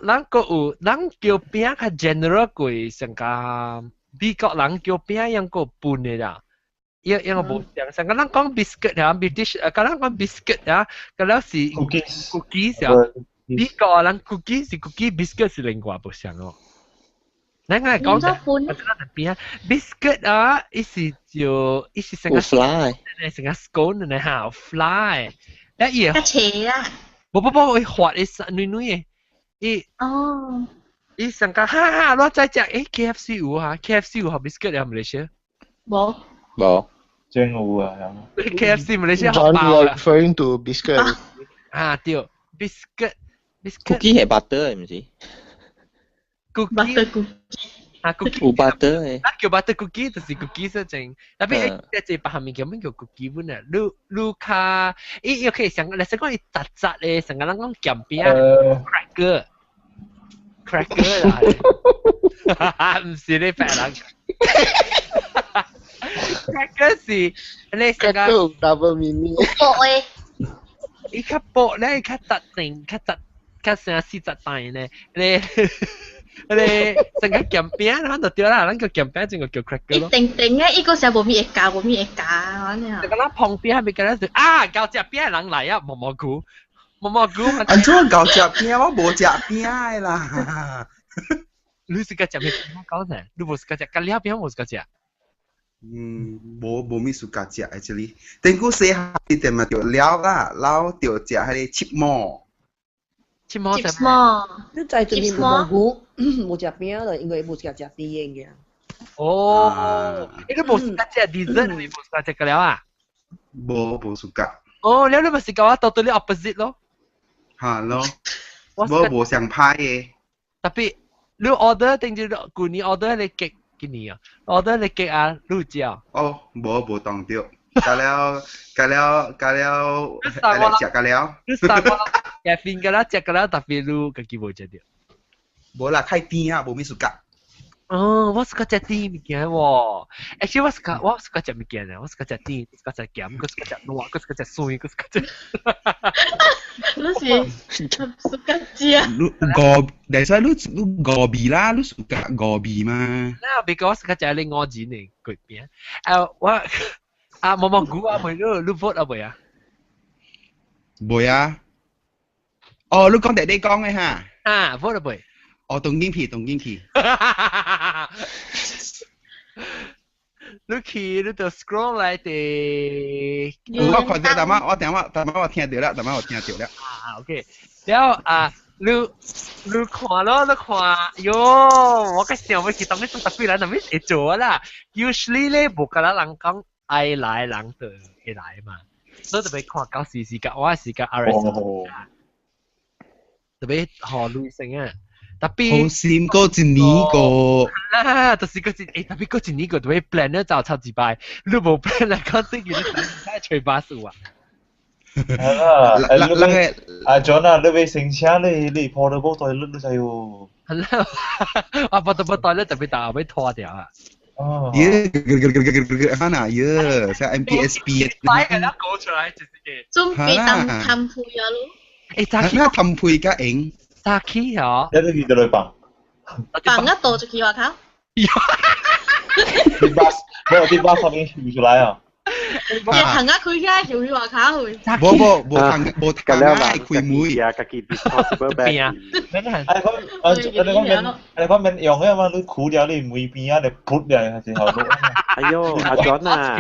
咱閣有，咱叫餅較 general 過，上加美國人叫餅樣閣分的啦。伊伊個無像，上個咱講 biscuit 啊，British，啊，咱講 biscuit 啊，個了是 cookies 啊。美國人 cookie 是 cookie，biscuit 是另外無相哦。咱個講者，我知道邊 biscuit 啊，伊是就伊是成個 fly，成個 scone 呢哈 fly，啊伊會斜啊，無無無，伊滑伊軟軟的，伊哦，伊成個哈哈，我再食，欸 KFC 有啊，KFC 有學 biscuit 啊，馬來西亞？無，無，真有啊，KFC 馬來西亞好飽啊。Referring to biscuit 啊對，biscuit biscuit。 cookie 係 butter 唔是？ cookie 啊 cookie 有 butter 嘅，啊叫 butter cookie 就是 cookie 說正，特別一隻別項物件咩叫 cookie 本啊？你你較伊又可以想，你想講伊雜雜嘅，成個人講鹹餅啊，cracker cracker 啦，唔是你白人，cracker 是你成個 double meaning，薄嘅，伊較薄咧，較雜定，較雜較成四雜大咧，你。你成個鹹餅，咱就對啦，咱叫鹹餅，正個叫 cracker 咯。一定定嘅，伊個時無咪會加，無咪會加，安尼啊。這個咱旁邊還咪個咱啊，搞食餅人來啊，毛毛菇，毛毛菇。安怎搞食餅？我無食餅的啦。你是個食咩餅？講啥？你無是個食咖喱餅，無是個食？嗯，無無咪 suka 食 actually。頂久細漢時陣嘛著了啦，老著食彼個七毛。七毛什麼？你知陣時毛菇無食餅啦，因為無食食甜的。哦，你都無 suka 食 dessert，你無 suka 食個了啊？無無 suka。哦，你咪是講我到對你 opposite 咯。嚇咯，我無想派嘅。特別你 order 定住舊年 order 你極今年啊，order 你極啊，你食。哦，無當著，加了加了加了，來食加了。你三個咖啡個啦，食個啦，特別你家己無食著。無啦，太甜啊，無咩 suka。哦，我 suka 食甜物件喎。Actually 我 suka 食物件啊，我 suka 食甜，suka 食鹹，我 suka 食辣，我 suka 食酸，我 suka 食。你是 suka 食？你五，但係你五味啦，你 suka 五味嘛？那別個我 suka 食你五仁的粿餅。啊，我啊毛毛菇啊，未你 vote 啊未啊？未啊。哦，你講第你講嘅哈？啊，vote 啊未？哦，東京皮，東京皮。你去你就 scroll 來的。我看到，但我等下，但我聽到啦，但我聽到啦。啊，OK。然後啊，你看咯，你看，喲，我個想欲去當你做特別人，係咪會做啦？Usually 咧，無甲咱人講愛來人就會來嘛，所以特別看到時時間，我時間 RS，特別學女性啊。特別好心過一年個，啊，就是嗰一，特別嗰一年個特別 plan 咧就插一擺，你無 plan 嚟講，對佢你太吹巴數啊！啊，你阿 John 啊，你未成車，你破到波袋甩都使喎。係啦，啊，破到波袋咧特別大，後尾拖掉啊。哦。耶，哈嗱耶，像 MPSP。擺個啦，講出來就是個。準備談談配啊咯。早起談配較用。早起哦。一啲就來放。放一倒就去外口。啲巴，冇啲巴上面跳出來啊！你行啊開起來跳去外口去。無無無行無行啊！開門啊，家己 disposable bag。啊，講啊，你講免用嘅嘛，你苦了你門邊啊，你潑了還是好多。哎呦，阿 John 啊，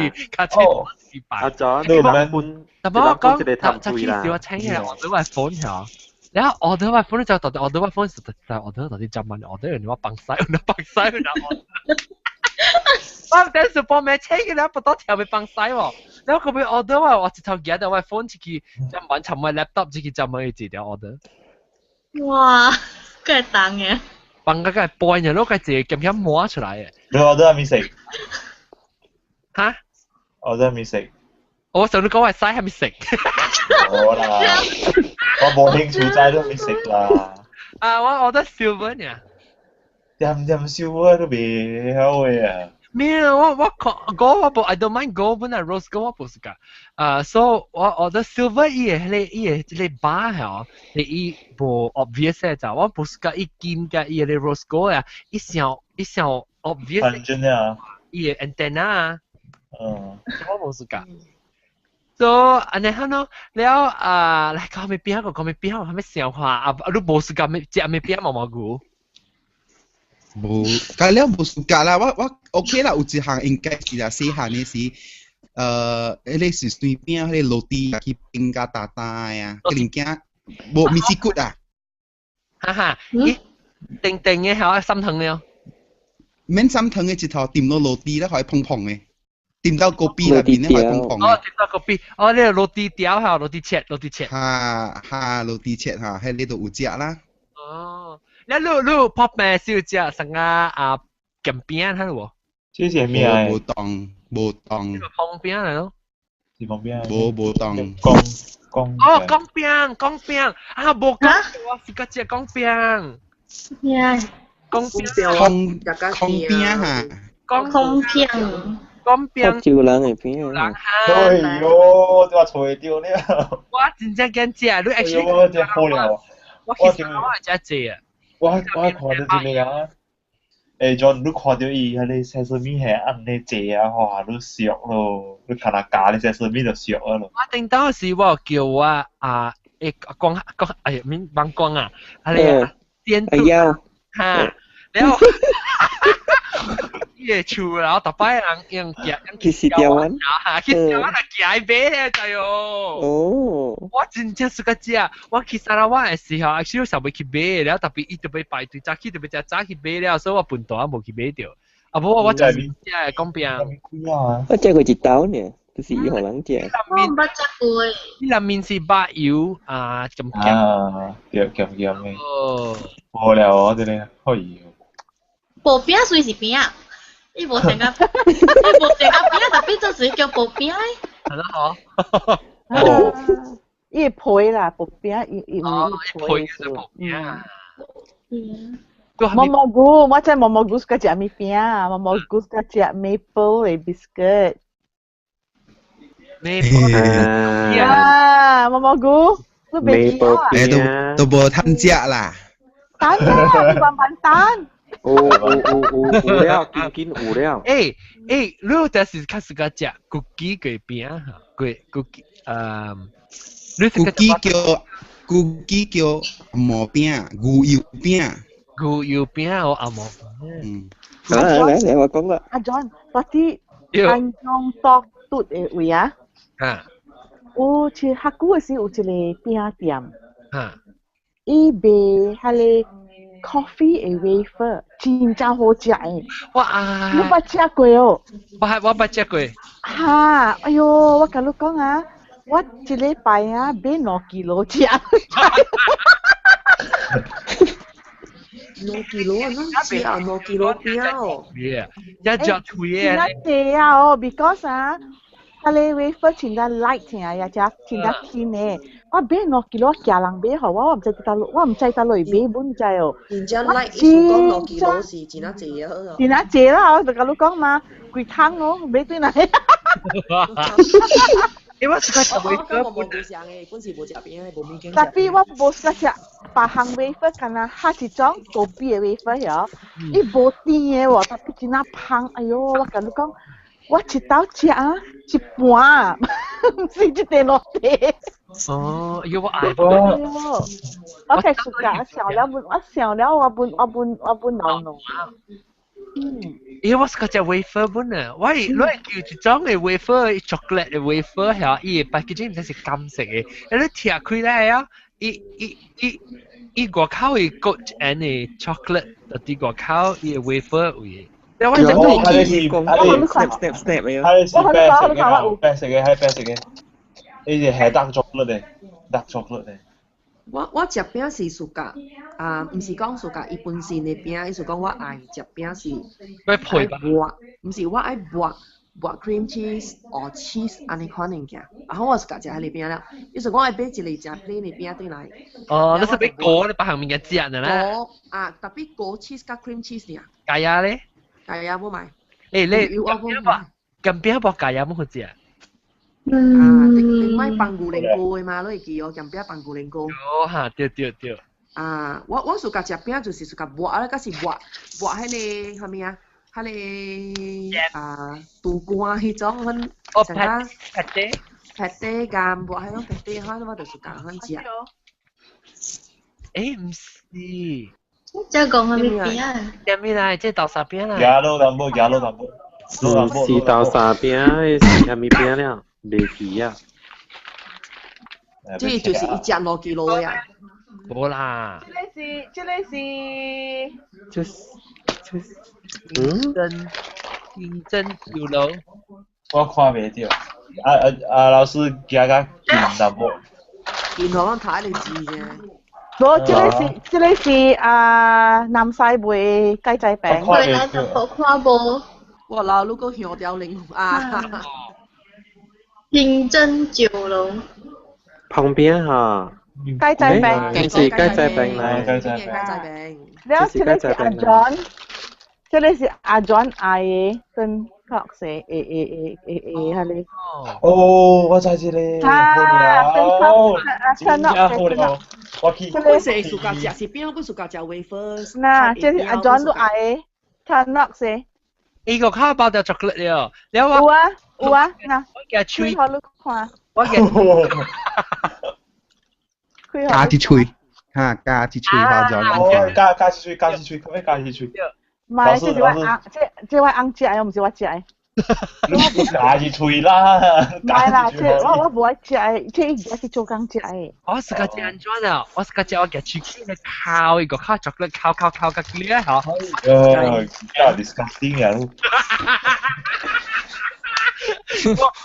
阿 John，你唔免但我講，早起時我請嘅，我都係 phone 咗。然後 order 我 phone 就到底 order 我 phone 是就 order 到底怎麼 order 人我幫晒，我幫晒然後。我唔等時幫咩車嘅啦，不多條咪幫晒喎。然後佢會 order 我，我直頭記得我 phone 自己就揾尋我 laptop 自己就冇自條 order。哇，佢係重嘅。放個個半日咯，佢自己咁樣摸出來嘅。你 order 係咪食？嚇？order 係咪食？我上你講話曬係咪食？冇啦，我冇興趣齋都未食啦。啊，我 order silver 呢。點點 silver 都未曉嘅啊！咩啊？我看 gold 我無，I don't mind gold 本來 rose gold 我無 suka。啊，所以我 order silver 伊個迄個伊個這個 bar 嗬，你伊無 obvious 嘅就，我無 suka 伊金佮伊個 rose gold 啊，伊上伊上 obvious。真啊！伊個 antenna 啊。嗯。我無 suka。So 按呢咯，了啊，來講咩餅個講咩餅，係咪想看啊？你無 suka 咩食咩餅毛毛菇？無，但了無 suka 啦，我 OK 啦，有一項應該是啦，細漢的時，彼個是隨便彼個 roti 去冰甲大大啊，個物件無米子骨啊。哈哈，咦，定定嘅係心疼了。免心疼嘅一頭掂到 roti 咧，可以碰碰嘅。掂到個邊那邊咧，可以碰碰。哦，掂到個邊，哦，你 roti 條嚇，roti 切，roti 切。哈哈，roti 切哈，喺呢度有食啦。哦。你泡麵是有食啥個啊？鹹餅睇無？這是咩啊？無當無當。旁邊嚟咯。是旁邊。無無當。講講。哦，講餅講餅啊！無講，我是個食講餅。咩？講餅。空空餅哈。講空餅。講餅。招人嘅餅。人哎呦，我揣著了。我真正敢食，你 actually。我真好了。我其實我係食濟啊。我看到一個啊，欸，John，你看到伊彼個 sesame 係按呢濟啊，哇，你熟咯，你看下加咧 sesame 就熟啊咯。我頂當時我叫我啊，欸講講，哎呀，免幫講啊，啊你電鍍哈，然後伊個厝，然後逐擺人用夾用去食台灣，哈，去台灣來夾買咧，就喲。哦，我真正 suka 食，我去砂拉越的時候，actually 想欲去買，了特別伊就欲排隊，早起就欲食早去買了，所以我笨蛋無去買著。啊，無我就是食講餅。我食過一道呢，就是伊予人食。我毋捌食過。伊內面是白油啊，鹹鹹。啊，對，鹹鹹的。哦。無聊哦，這個，哎呦。薄餅雖是餅，伊無成個，伊無成個餅，但變做是叫薄餅。係咯，嗬。哦，伊皮啦，薄餅伊伊唔皮是薄餅。嗯。毛毛菇，我知毛毛菇是食物餅，毛毛菇是食 maple 的 biscuit。 maple 啊，毛毛菇，你袂記啊？誒，都都無通食啦。等啊，你慢慢等。有有有有有了，緊緊有了。欸欸，你就是較喜歡食 cookie 粿餅哈，粿 cookie，你 cookie 叫 cookie 叫毛餅，牛油餅。牛油餅哦，阿毛。嗯。來來來，我講啦。阿 John，嗰啲安裝多嘟的位啊？啊。有一較久的時有一個餅店。啊。伊賣彼個 coffee 的 wafer，真正好食的。我啊！你捌食過哦？我係我捌食過。哈！哎喲，我共你講啊，我一禮拜啊買兩 kilo 食。兩 kilo 啊，咱食啊兩 kilo 餅哦。一隻腿啊！真濟啊哦，because 啊，彼個 wafer 真正 light 啊，也只真正輕的。我買兩 kilo，寄人買予我，我毋知佇佗，我毋知佗落去買，本知哦。真正 light，意思講兩 kilo 是真啊濟啊。真啊濟啦，我就共你講嘛，規桶哦，買轉來。因為我是個食 wafer，我無食的，本是無食餅的，無物件。 Tapi 我無喜歡食別項 wafer，敢若較一種高比的 wafer 喲，伊無甜的喎，tapi 真正芳。哎喲，我共你講，我一斗食啊，一盤，毋是一塊兩塊。哦，喲我愛。我開暑假想了本，我想了我本我本我本老農。嗯。咦，我是個食 wafer 本啊，我係我係叫一種嘅 wafer chocolate 嘅 wafer 係伊個 packaging 毋知是金色嘅，你拆開來啊，伊伊伊伊外口會裹一層嘅 chocolate，就佇外口伊個 wafer 位。你我哦，佢是佢是 snap snap 嘅，佢是白色嘅，白色嘅係白色嘅，呢隻係 dark chocolate 嘅，dark chocolate 嘅。我我食餅是 suka 啊，毋是講 suka 伊本身的餅，意思講我愛食餅是愛配吧？抹，毋是我愛抹抹 cream cheese 或 cheese 按呢款物件，然後我 suka 食彼个餅了，意思講愛買一個食 plain 的餅轉來。哦，你是欲裹你別項物件食的啦？裹啊，特別裹 cheese 佮 cream cheese 爾。咖椰咧？咖椰無買。欸，你近餅無咖椰無好食？啊，頂擺放牛奶膏的嘛，你會記哦？鹹餅放牛奶膏。哦哈，對對對。啊，我我 suka 食餅就是 suka 抹啊，佮是抹抹彼個啥物啊？彼個啊，豬肝彼種，阮上加 pâté pâté 佮抹彼種 pâté，反正我就 suka 款食。欸，毋是。這講啥物餅啊？啥物來？這豆沙餅啦。鴨肉淡薄，鴨肉淡薄。毋是豆沙餅，是啥物餅了？袂記啊！這就是伊食兩 kilo 呀。無啦。這個是，這個是。就是就是。嗯。真真有樓。我看袂著。啊啊啊！老師行較近淡薄。近互阮讀一個字啫。無，這個是這個是啊，南西賣雞仔餅。對啦，就無看無。我老你閣香調靈啊！認真酒樓。旁邊哈。雞仔餅。是雞仔餅來。雞仔餅。雞仔餅。了，這個是阿 John，這個是阿 John 愛的，跟確實，會會會會會，彼個。哦，我知這個。啊，真正好了，我去。我本是 suka 食是餅，我本 suka 食 wafer。嗱，這是阿 John 都愛的，他諾是。伊個口包條巧克力了，了我有啊有啊，嗱，我夾喙，開予你看。我夾。加一喙，哈，加一喙包咗。哦，加加一喙，加一喙，可以加一喙。唔係，這是我翁，這這我翁食的，毋是我食的。你加一喙啦！唔係啦，這我我無愛食的，這伊也去做工食的。我是個食按怎啊？我是個食我夾喙去咧烤伊個烤巧克力，烤烤烤較咧吼。呃，比較 disgusting 啊！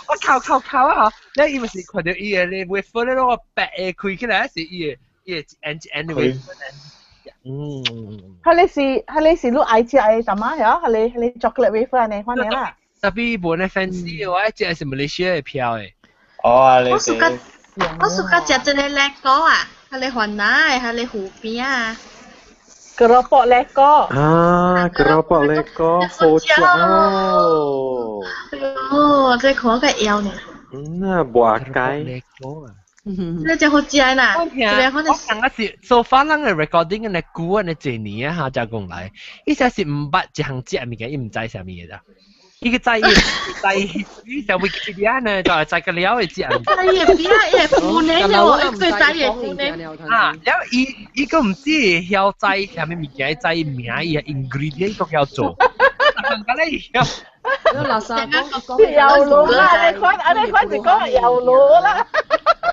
我靠靠靠啊！你伊咪是看到伊个咧 wafer 咧，我白嘅開起來是伊個一 N 一 N 嘅 wafer。嗯。彼個是你愛食的淡仔呀？彼個 chocolate wafer 按呢款的啦。 Tapi 無呢 fancy，我愛食是馬來西亞的票的。哦，你我 suka 食這個叻果啊，彼個番仔的，彼個芋餅啊。 Keropok lekor。啊，keropok lekor 好食哦。哦，這看個枵呢。嗯啊，無雞。這真好食啦！我聽，我上個是 so far 咱個 recording 嘅久啊，呢一年啊，哈，才講來，伊才是毋捌一項食物件，伊毋知啥物嘅啦。伊個知伊知，伊就 Wikipedia 呢，就係知個了會食。知伊個餅，伊個芋呢，我最知伊個芋呢。啊，了伊個毋知曉知啥物物件，知名伊個 ingredient 都曉做。咁咧曉。垃圾講講油爐啦，你看，你看是講油爐啦。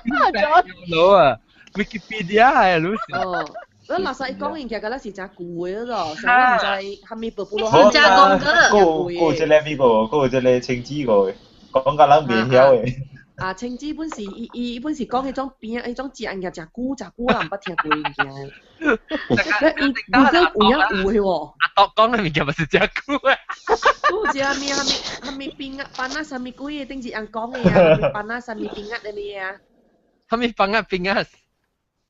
油爐啊，Wikipedia 係老師。哦，你垃圾伊講物件，敢若是誠舊的咯，啥我毋知蝦米寶寶咯。閣有這個咩個？閣有這個青子個，講甲人袂曉的。啊，青子本是伊本是講彼種餅，彼種食物件誠久誠久，人毋捌聽過物件。伊如果有影有的喎。阿多講的物件嘛是誠久的。有一個咩蝦米蝦米餅啊，班啊，啥物鬼的，頂一人講的啊，蝦米班啊，啥物餅啊的咩啊？蝦米班啊餅啊？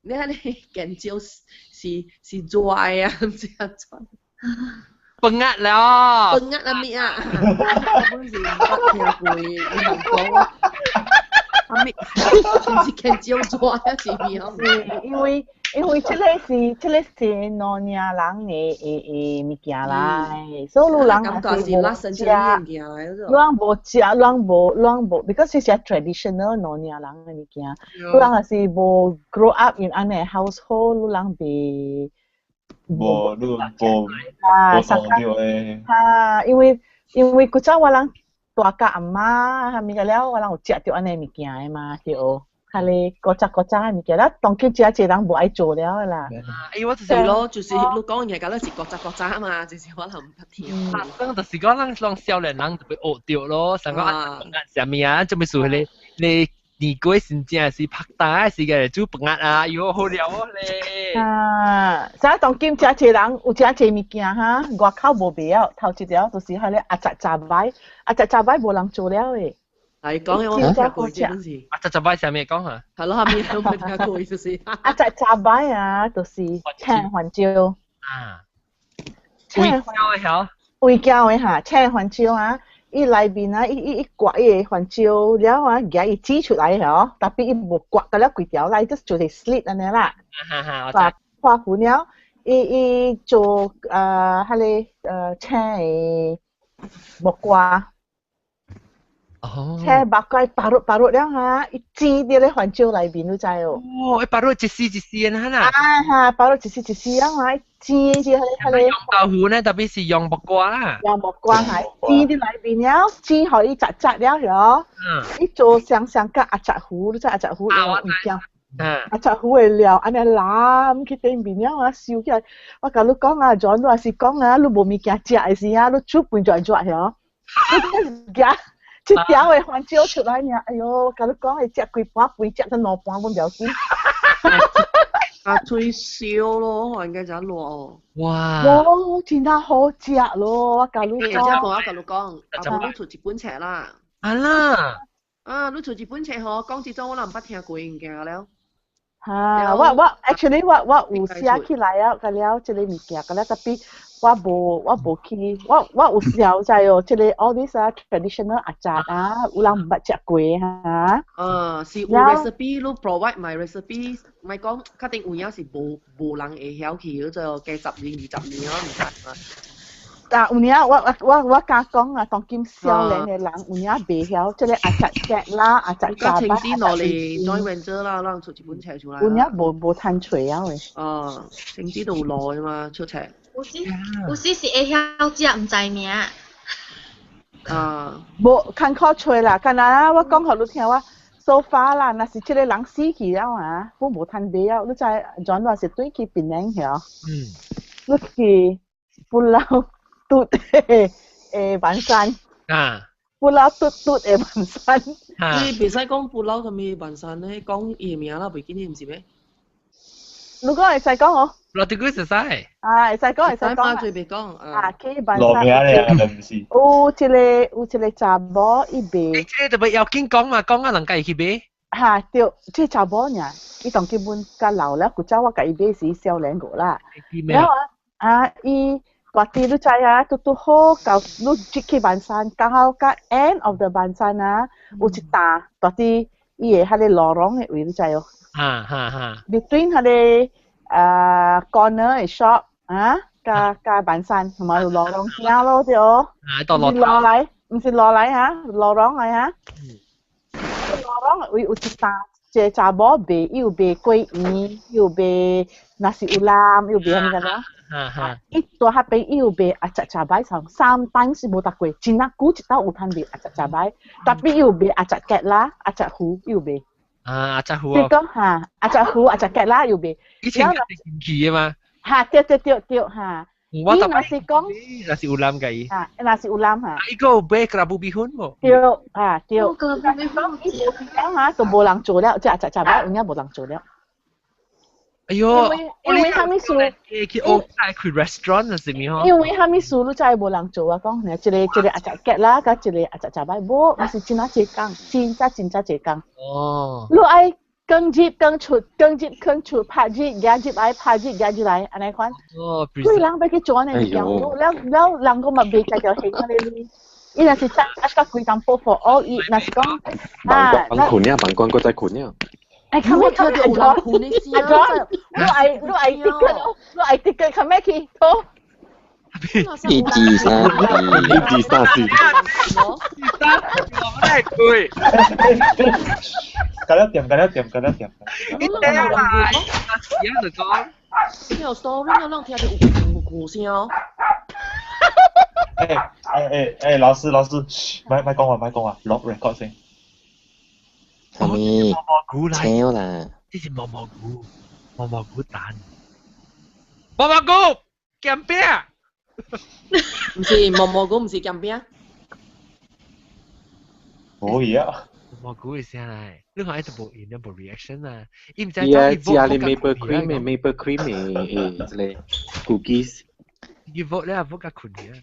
你睇你見招是熱啊，毋知按怎。飯仔了。飯仔啊物啊？我本是毋捌聽過，伊人講。蝦米？是見招熱啊，是咩？是因為這個是老年人的物件啦，所以老人也是無食，人無食，人無，because 是 traditional 老年人的物件，老人也是無 grow up in 按呢 household，老人袂無你無無同著的。啊，因為古早我人大甲阿媽，啥物個了，我人有食著按呢物件的嘛，對。係你古早古早的物件，啦，當今真濟人無愛做了啦。哎，我就是咯，就是你講嘅，敢若是古早古早嘛，就是我人毋捌聽。啊，就是講咱攏少年人就欲學著咯，想講啊，啥物啊，做咩事你你年過先正是拍打時間煮飯啊，喲好料哦咧。啊，所以當今真濟人有真濟物件哈，外口無賣了，頭一條就是彼個阿雜雜擺，阿雜雜擺無人做了的。係講嘅我冇聽過，真是。阿雜雜擺啥物講下？係咯，下面都冇聽過，就是。阿雜雜擺啊，就是青番椒。啊。青番椒的。會教的哈，青番椒啊，伊內面啊，伊刮伊个番椒了啊，夾伊擠出來嗬，tapi 伊無刮到了規條來，就做個 slit 按呢啦。哈哈，把刮糊了，伊做彼個青的木瓜。哦。青木瓜 parut parut 了哈，伊煎佇咧番椒內面，你知哦？哦，伊 parut 一絲一絲的哈。啊哈，parut 一絲一絲啊哈，煎佇彼個。用豆腐呢，tapi 是用木瓜啦。用木瓜係煎佇內面了，煎予伊雜雜了嗬。伊做雙雙佮阿雜糊，你知阿雜糊用物件。阿雜糊的料，按呢淋去頂面了啊，燒起來。我共你講啊，John，你若是講啊，你無物件食的時啊，你煮飯就會熱嗬。你夾一條的番椒出來爾，哎喲，共你講，會食幾盤飯，食到兩盤，阮袂記。啊，吹燒咯，應該就熱哦。哇！哦，真正好食咯，我共你講。我共你講，阿婆你出一本冊啦。啊啦！啊，你出一本冊吼，講這種我人毋捌聽過物件了。哈，我 actually 我有寫起來啊，個了這個物件，個了 tapi 我無去，我有時候知哦，這個 all this 啊 traditional 阿雜啊，有人毋捌食過哈。啊，是有 recipe，你 provide my recipe，咪講確定有影是無人會曉去，就加10年20年我毋知啊。啊，有影我敢講啊，當今少年的人有影袂曉這個阿雜節啦，阿雜雜班。青子落嚟 joint venture 啦，咱出一本冊出來。有影無趁揣啊喂。啊，青子都有路的嘛，出冊。有時是會曉食，毋知名。啊。無艱苦揣啦，敢若我講予你聽我。So far 啦，若是這個人死去了啊，我無趁買了，你知轉話是對去檳城曉？嗯。你去 Pulau 嘟誒萬山。啊。Pulau 嘟嘟的萬山。你袂使講 pulau 啥物萬山咧，講伊的名啦，袂記得毋是咩？如果會使講哦。 Pulau Tikus 會使。啊，會使講會使講。最袂講啊。去萬山。路名咧，唔是。有一個查某伊賣。這個特別要緊講嘛，講啊人家會去買。哈對，這查某爾，伊當基本較老了，古早我共伊買時少年個啦。然後啊，伊大啲你知啊，拄拄好到你入去萬山，剛好到 end of the 萬山啊，有一搭大啲伊的彼個 lorong 的位，你知哦？哈哈哈。 Between 彼個啊 corner 的 shop 啊，佮佮萬山，同埋有 lorong 行咯對哦。啊，到落落來，毋是落來哈，lorong 來哈。lorong 位有一搭，一個查某賣，伊有賣桂圓，伊有賣 nasi ulam，伊有賣啥物個咯？伊蹛彼邊伊有賣鴨雜食擺，三單是無逐過，真啊久一道有通賣鴨雜食擺，tapi 伊有賣鴨雜粿啦，鴨雜糊伊有賣。啊，鴨雜糊。你講哈，鴨雜糊、鴨雜粿啦又賣。以前係近期啊嘛。哈，對對對對哈。我伊若是講，若是 ulam 嘅伊。啊，若是 ulam 哈。伊個有賣 kerabu bihun 無？對，啊對。 Kerabu bihun 伊無講啊，都無人做了，這鴨雜食擺有影無人做了。哎喲，因為啥物事？去學開 restaurant 啊，是咪吼？因為啥物事你知無人做啊？講，一個一個鴨雜粿啦，佮一個鴨雜食擺無，毋是真啊濟工，真正真正濟工。你愛更入更出，更入更出，拍入夾入來，拍入夾入來，按呢款。幾人欲去做按呢物件？了了，人講嘛袂才條還按呢鐳。伊若是扎甲規張報 for all，伊若是講啊，飯困了，飯關閣再困了。哎，較尾較尾阿 John，阿 John，你愛 ticket，你愛 ticket，較尾去，好。一二三，一二三四。我太對。搞了點，搞了點，搞了點。你聽啊，而家就講。你有 story 我攏聽著有故聲哦。哎哎哎哎，老師老師，莫莫講話莫講話，錄 record 先。啥物？聽啦。這是毛毛菇，毛毛菇蛋。毛毛菇，鹹餅。毋是毛毛菇，毋是鹹餅。可以啊。毛毛菇係啥來？你看伊就無應，無 reaction 啊。伊毋知伊啊，食哩 maple cream 的 maple cream 的，這個 cookies。伊 vote 咧，vote 較困去啊。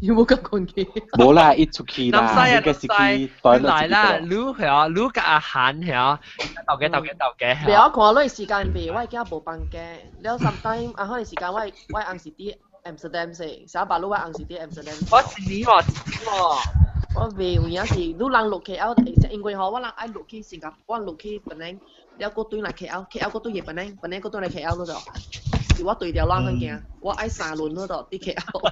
有冇咁困去？無啦，伊出去啦，應該是去來啦，你係啊，你佮阿韓係啊，鬥嘅鬥嘅鬥嘅。袂我看你時間袂，我驚無放假。了 sometime 啊，可能時間我我紅是佇 Amsterdam 勢，小巴路我紅是佇 Amsterdam。我一年喎，一年喎。我袂有影是，你人落 KL，因為吼，我人愛落去新加坡，我落去檳城，了閣轉來 KL，KL 閣轉去檳城，檳城閣轉來 KL 嗰度。是我對條路很行，我愛三輪嗰度佇 KL。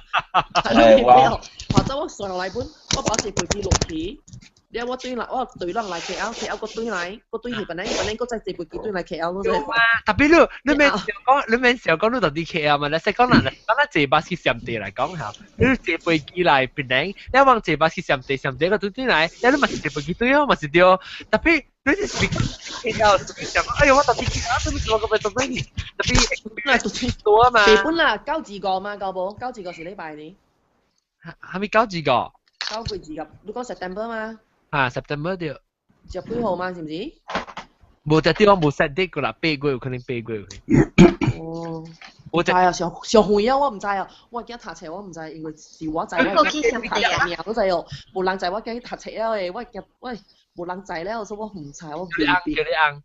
或者我上落來本，我把坐飛機落去，了我轉來，我對人來 KL，KL 閣轉來，閣轉去檳城，檳城閣再坐飛機轉來 KL 嗰度。 Tapi 你免想講，你免想講你到佇 KL 嘛？你識講啦，講咱坐巴士上地來講嚇，你坐飛機來檳城，你往坐巴士上地上地個轉轉來，你嘛是坐飛機對哦，嘛是對。Tapi 你是 KL 想講，哎呦我到佇 KL，對不起我個欲做咩？Tapi 來讀多嘛。日本啦，九字個嘛，夠無？九字個是禮拜呢？係咪九字個？九幾字個？你講 September 嘛？啊，September 對。十幾號嘛，是毋是？無只地方無 set date 過啦，八月有可能八月。哦。我知啊，上上遠啊，我毋知啊，我驚讀冊我毋知，因為是我知我驚讀名都知哦，無人知我驚讀冊了的，我驚喂無人知了，所以我毋知我叫你翁，叫你翁。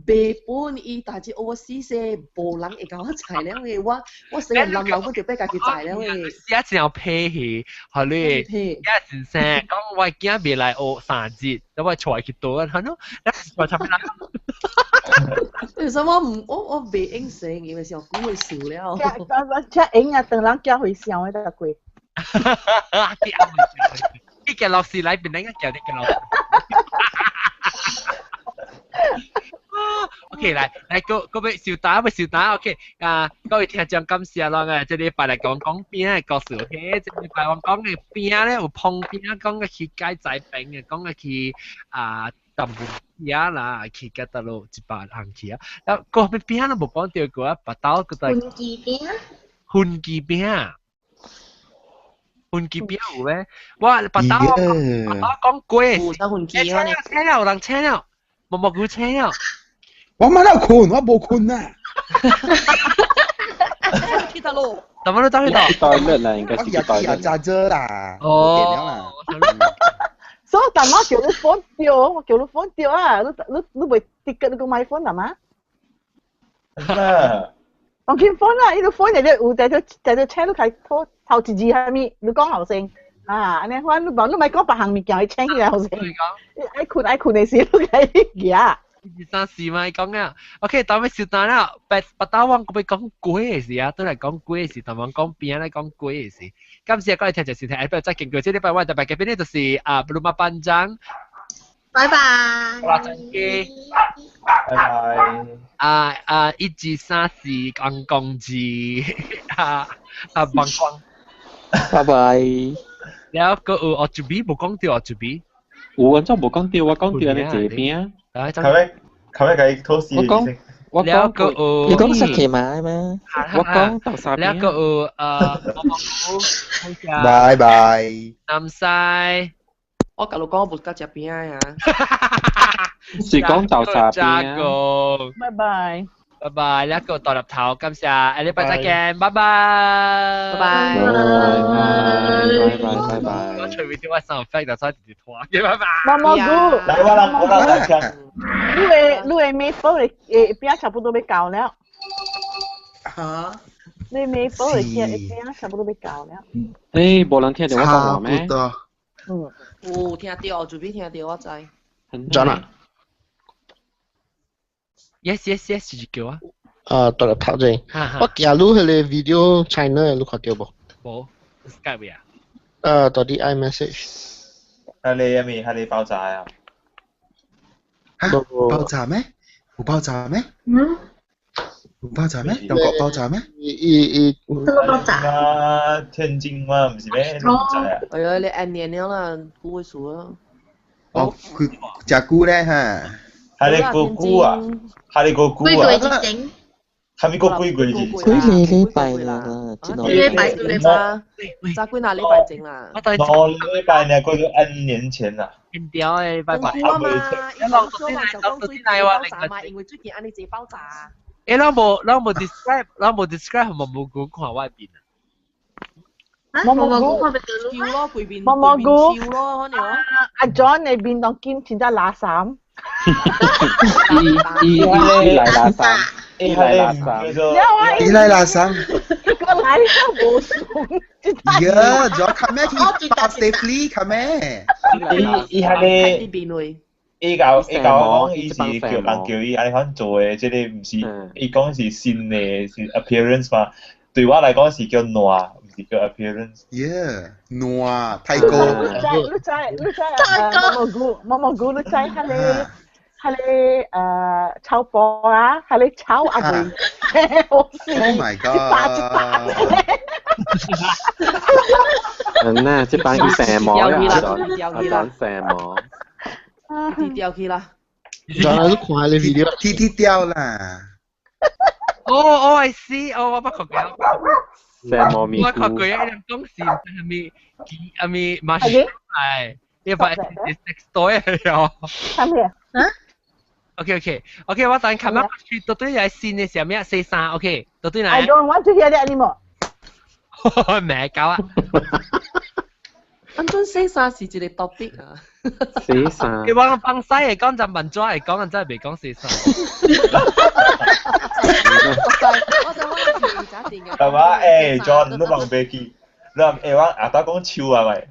袂本伊但是我死勢，無人會共我知了的，我我雖然老老本就欲家己知了的。寫一條批去，予你囝先生講我囝未來學三日，我帶去倒啊，係咯，我差不多。為什麼唔我我袂應承，因為上久的事了。這應啊，當人寄回想的得過。你寄落時來變恁個叫你寄落。OK，來來，各各位小打，位小打，OK 啊，各位聽眾感謝啦，啊，這禮拜來講講餅的故事，OK，這禮拜我講的餅咧有碰餅，講個去街仔餅的，講個去啊淡薄餅啦，去甲倒落一百行去啊，啊，個咩餅都無講著過啊，白豆個熏雞餅，熏雞餅，雲機邊有咩？我白打我白打講過，有得雲機啊！請了，有人請了，毛毛菇請了。我冇得困，我冇困啊。去得咯。怎麼都走去到？ toilet 啦，應該是去 toilet。揸遮啦。哦。所以大媽叫你 phone 掉，我叫你 phone 掉啊！你袂跌個你個買 phone 係嘛？啊！當見 phone 啦，呢個 phone 嚟有在在車都開拖頭一字係咪？你講後生啊，按呢款你無你咪講別項物件，伊請起來後生。愛困愛困的時，你開行。二三四嘛，講啊，OK，當尾小單啦，白白打網個要講鬼的事啊，都嚟講鬼的事，同埋講邊嚟講鬼的事。今次過嚟聽就是聽，下再見過。這禮拜我特別嘅邊呢，就是啊，布魯馬班長。拜拜。好啦，再見。拜拜。啊啊！一二三四，公公字，啊啊，幫光。拜拜。了個有我這邊無講到我這邊。有啊，怎無講到？我講到你這邊。係咪？係咪佢拖屎？我講，我講個有。你講實騎馬咩？我講豆沙餅。了個有毛毛菇。拜拜。南西。我甲你講，我無甲食餅啊。是講豆沙餅。拜拜。拜拜，一個獨立頭，感謝，下禮拜再見，拜拜。拜拜。拜拜拜拜。我隨便啲我生活就再直接拖，拜拜。毛毛菇。來，我來，我來聽。你的 maple 的餅差不多欲到了。嚇？你 maple 的餅差不多欲到了。誒，無人聽著我講話咩？嗯。有聽到，隨便聽到，我知。真啊？Yes yes yes，是叫啊。啊，獨立頭先，我寄你彼個 video China，你看到無？無，Skype 啊。啊，到啲 iMessage。係你係咪係你爆炸啊？嚇！爆炸咩？有爆炸咩？嗯。有爆炸咩？中國爆炸咩？伊伊。什麼爆炸？啊，天津嘛，唔是咩？你唔知啊？哎呀，你按年了啦，幾位數啊？哦，佢食久咧嚇。係你個姑啊？係你個姑啊？幾個月前。係咪個幾個月前？幾個禮拜啦，幾個禮拜幾禮拜？早幾若禮拜前啦。我禮拜呢，過咗 N 年前啦。變掉誒，拜拜。啊嘛，一路說嘛就講最近爆炸嘛，因為最近按呢濟爆炸。誒，咱無咱無 describe，咱無 describe，毛毛菇看我邊啊！毛毛菇看笑咯，規面毛毛菇笑咯，可能。阿 John 你面當兼真正垃圾。伊伊來垃圾，伊來垃圾，伊來垃圾。一個來無數。呀，仲有卡咩去搭 safely 卡咩？伊伊係咧。伊甲伊甲我講，伊是叫人叫伊按呢款做的，這個毋是伊講是新的，是 appearance 嘛？對我來講是叫爛，毋是叫 appearance。 Yeah，爛，泰國。你知你知你知毛毛菇毛毛菇，你知彼個彼個炒波啊，彼個炒阿妹， Oh my god！一打一打。嗯呐，這班伊成毛呀，阿當成毛。跌掉去啦！原來你看你 video，跌跌掉啦！哦哦，I see，哦，我捌看過。成毛面我看過，伊人講是啥物？啥物馬術來？你把是 sex toy 嚟哦。啥物啊？ OK OK OK，我等琴日去到底係新嘅時候咩？四三 OK，到底嚟。 I don't want to hear that anymore。咩搞啊？安怎洗衫是一個 topic 啊？洗衫。你話放西嚟講就文章嚟講，真係未講洗衫。我就我就我是係嘛？誒，John，你問白去，你話誒我阿達講樹係咪？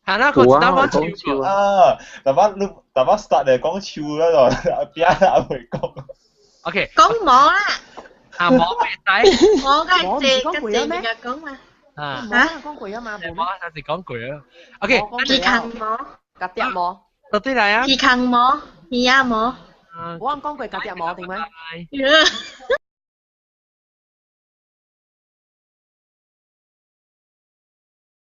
係啦，佢打翻樹啊！大把你大把 start 嚟講樹嗰度，邊阿未講？OK。講毛啦。啊，毛未使。毛梗係借個借人家講嘛。啊！講過啊嘛，冇啊，暫時講過啊。OK，耳坑毛，夾碟毛，到底嚟啊？耳坑毛，耳仔毛。我啱講過夾碟毛定咩？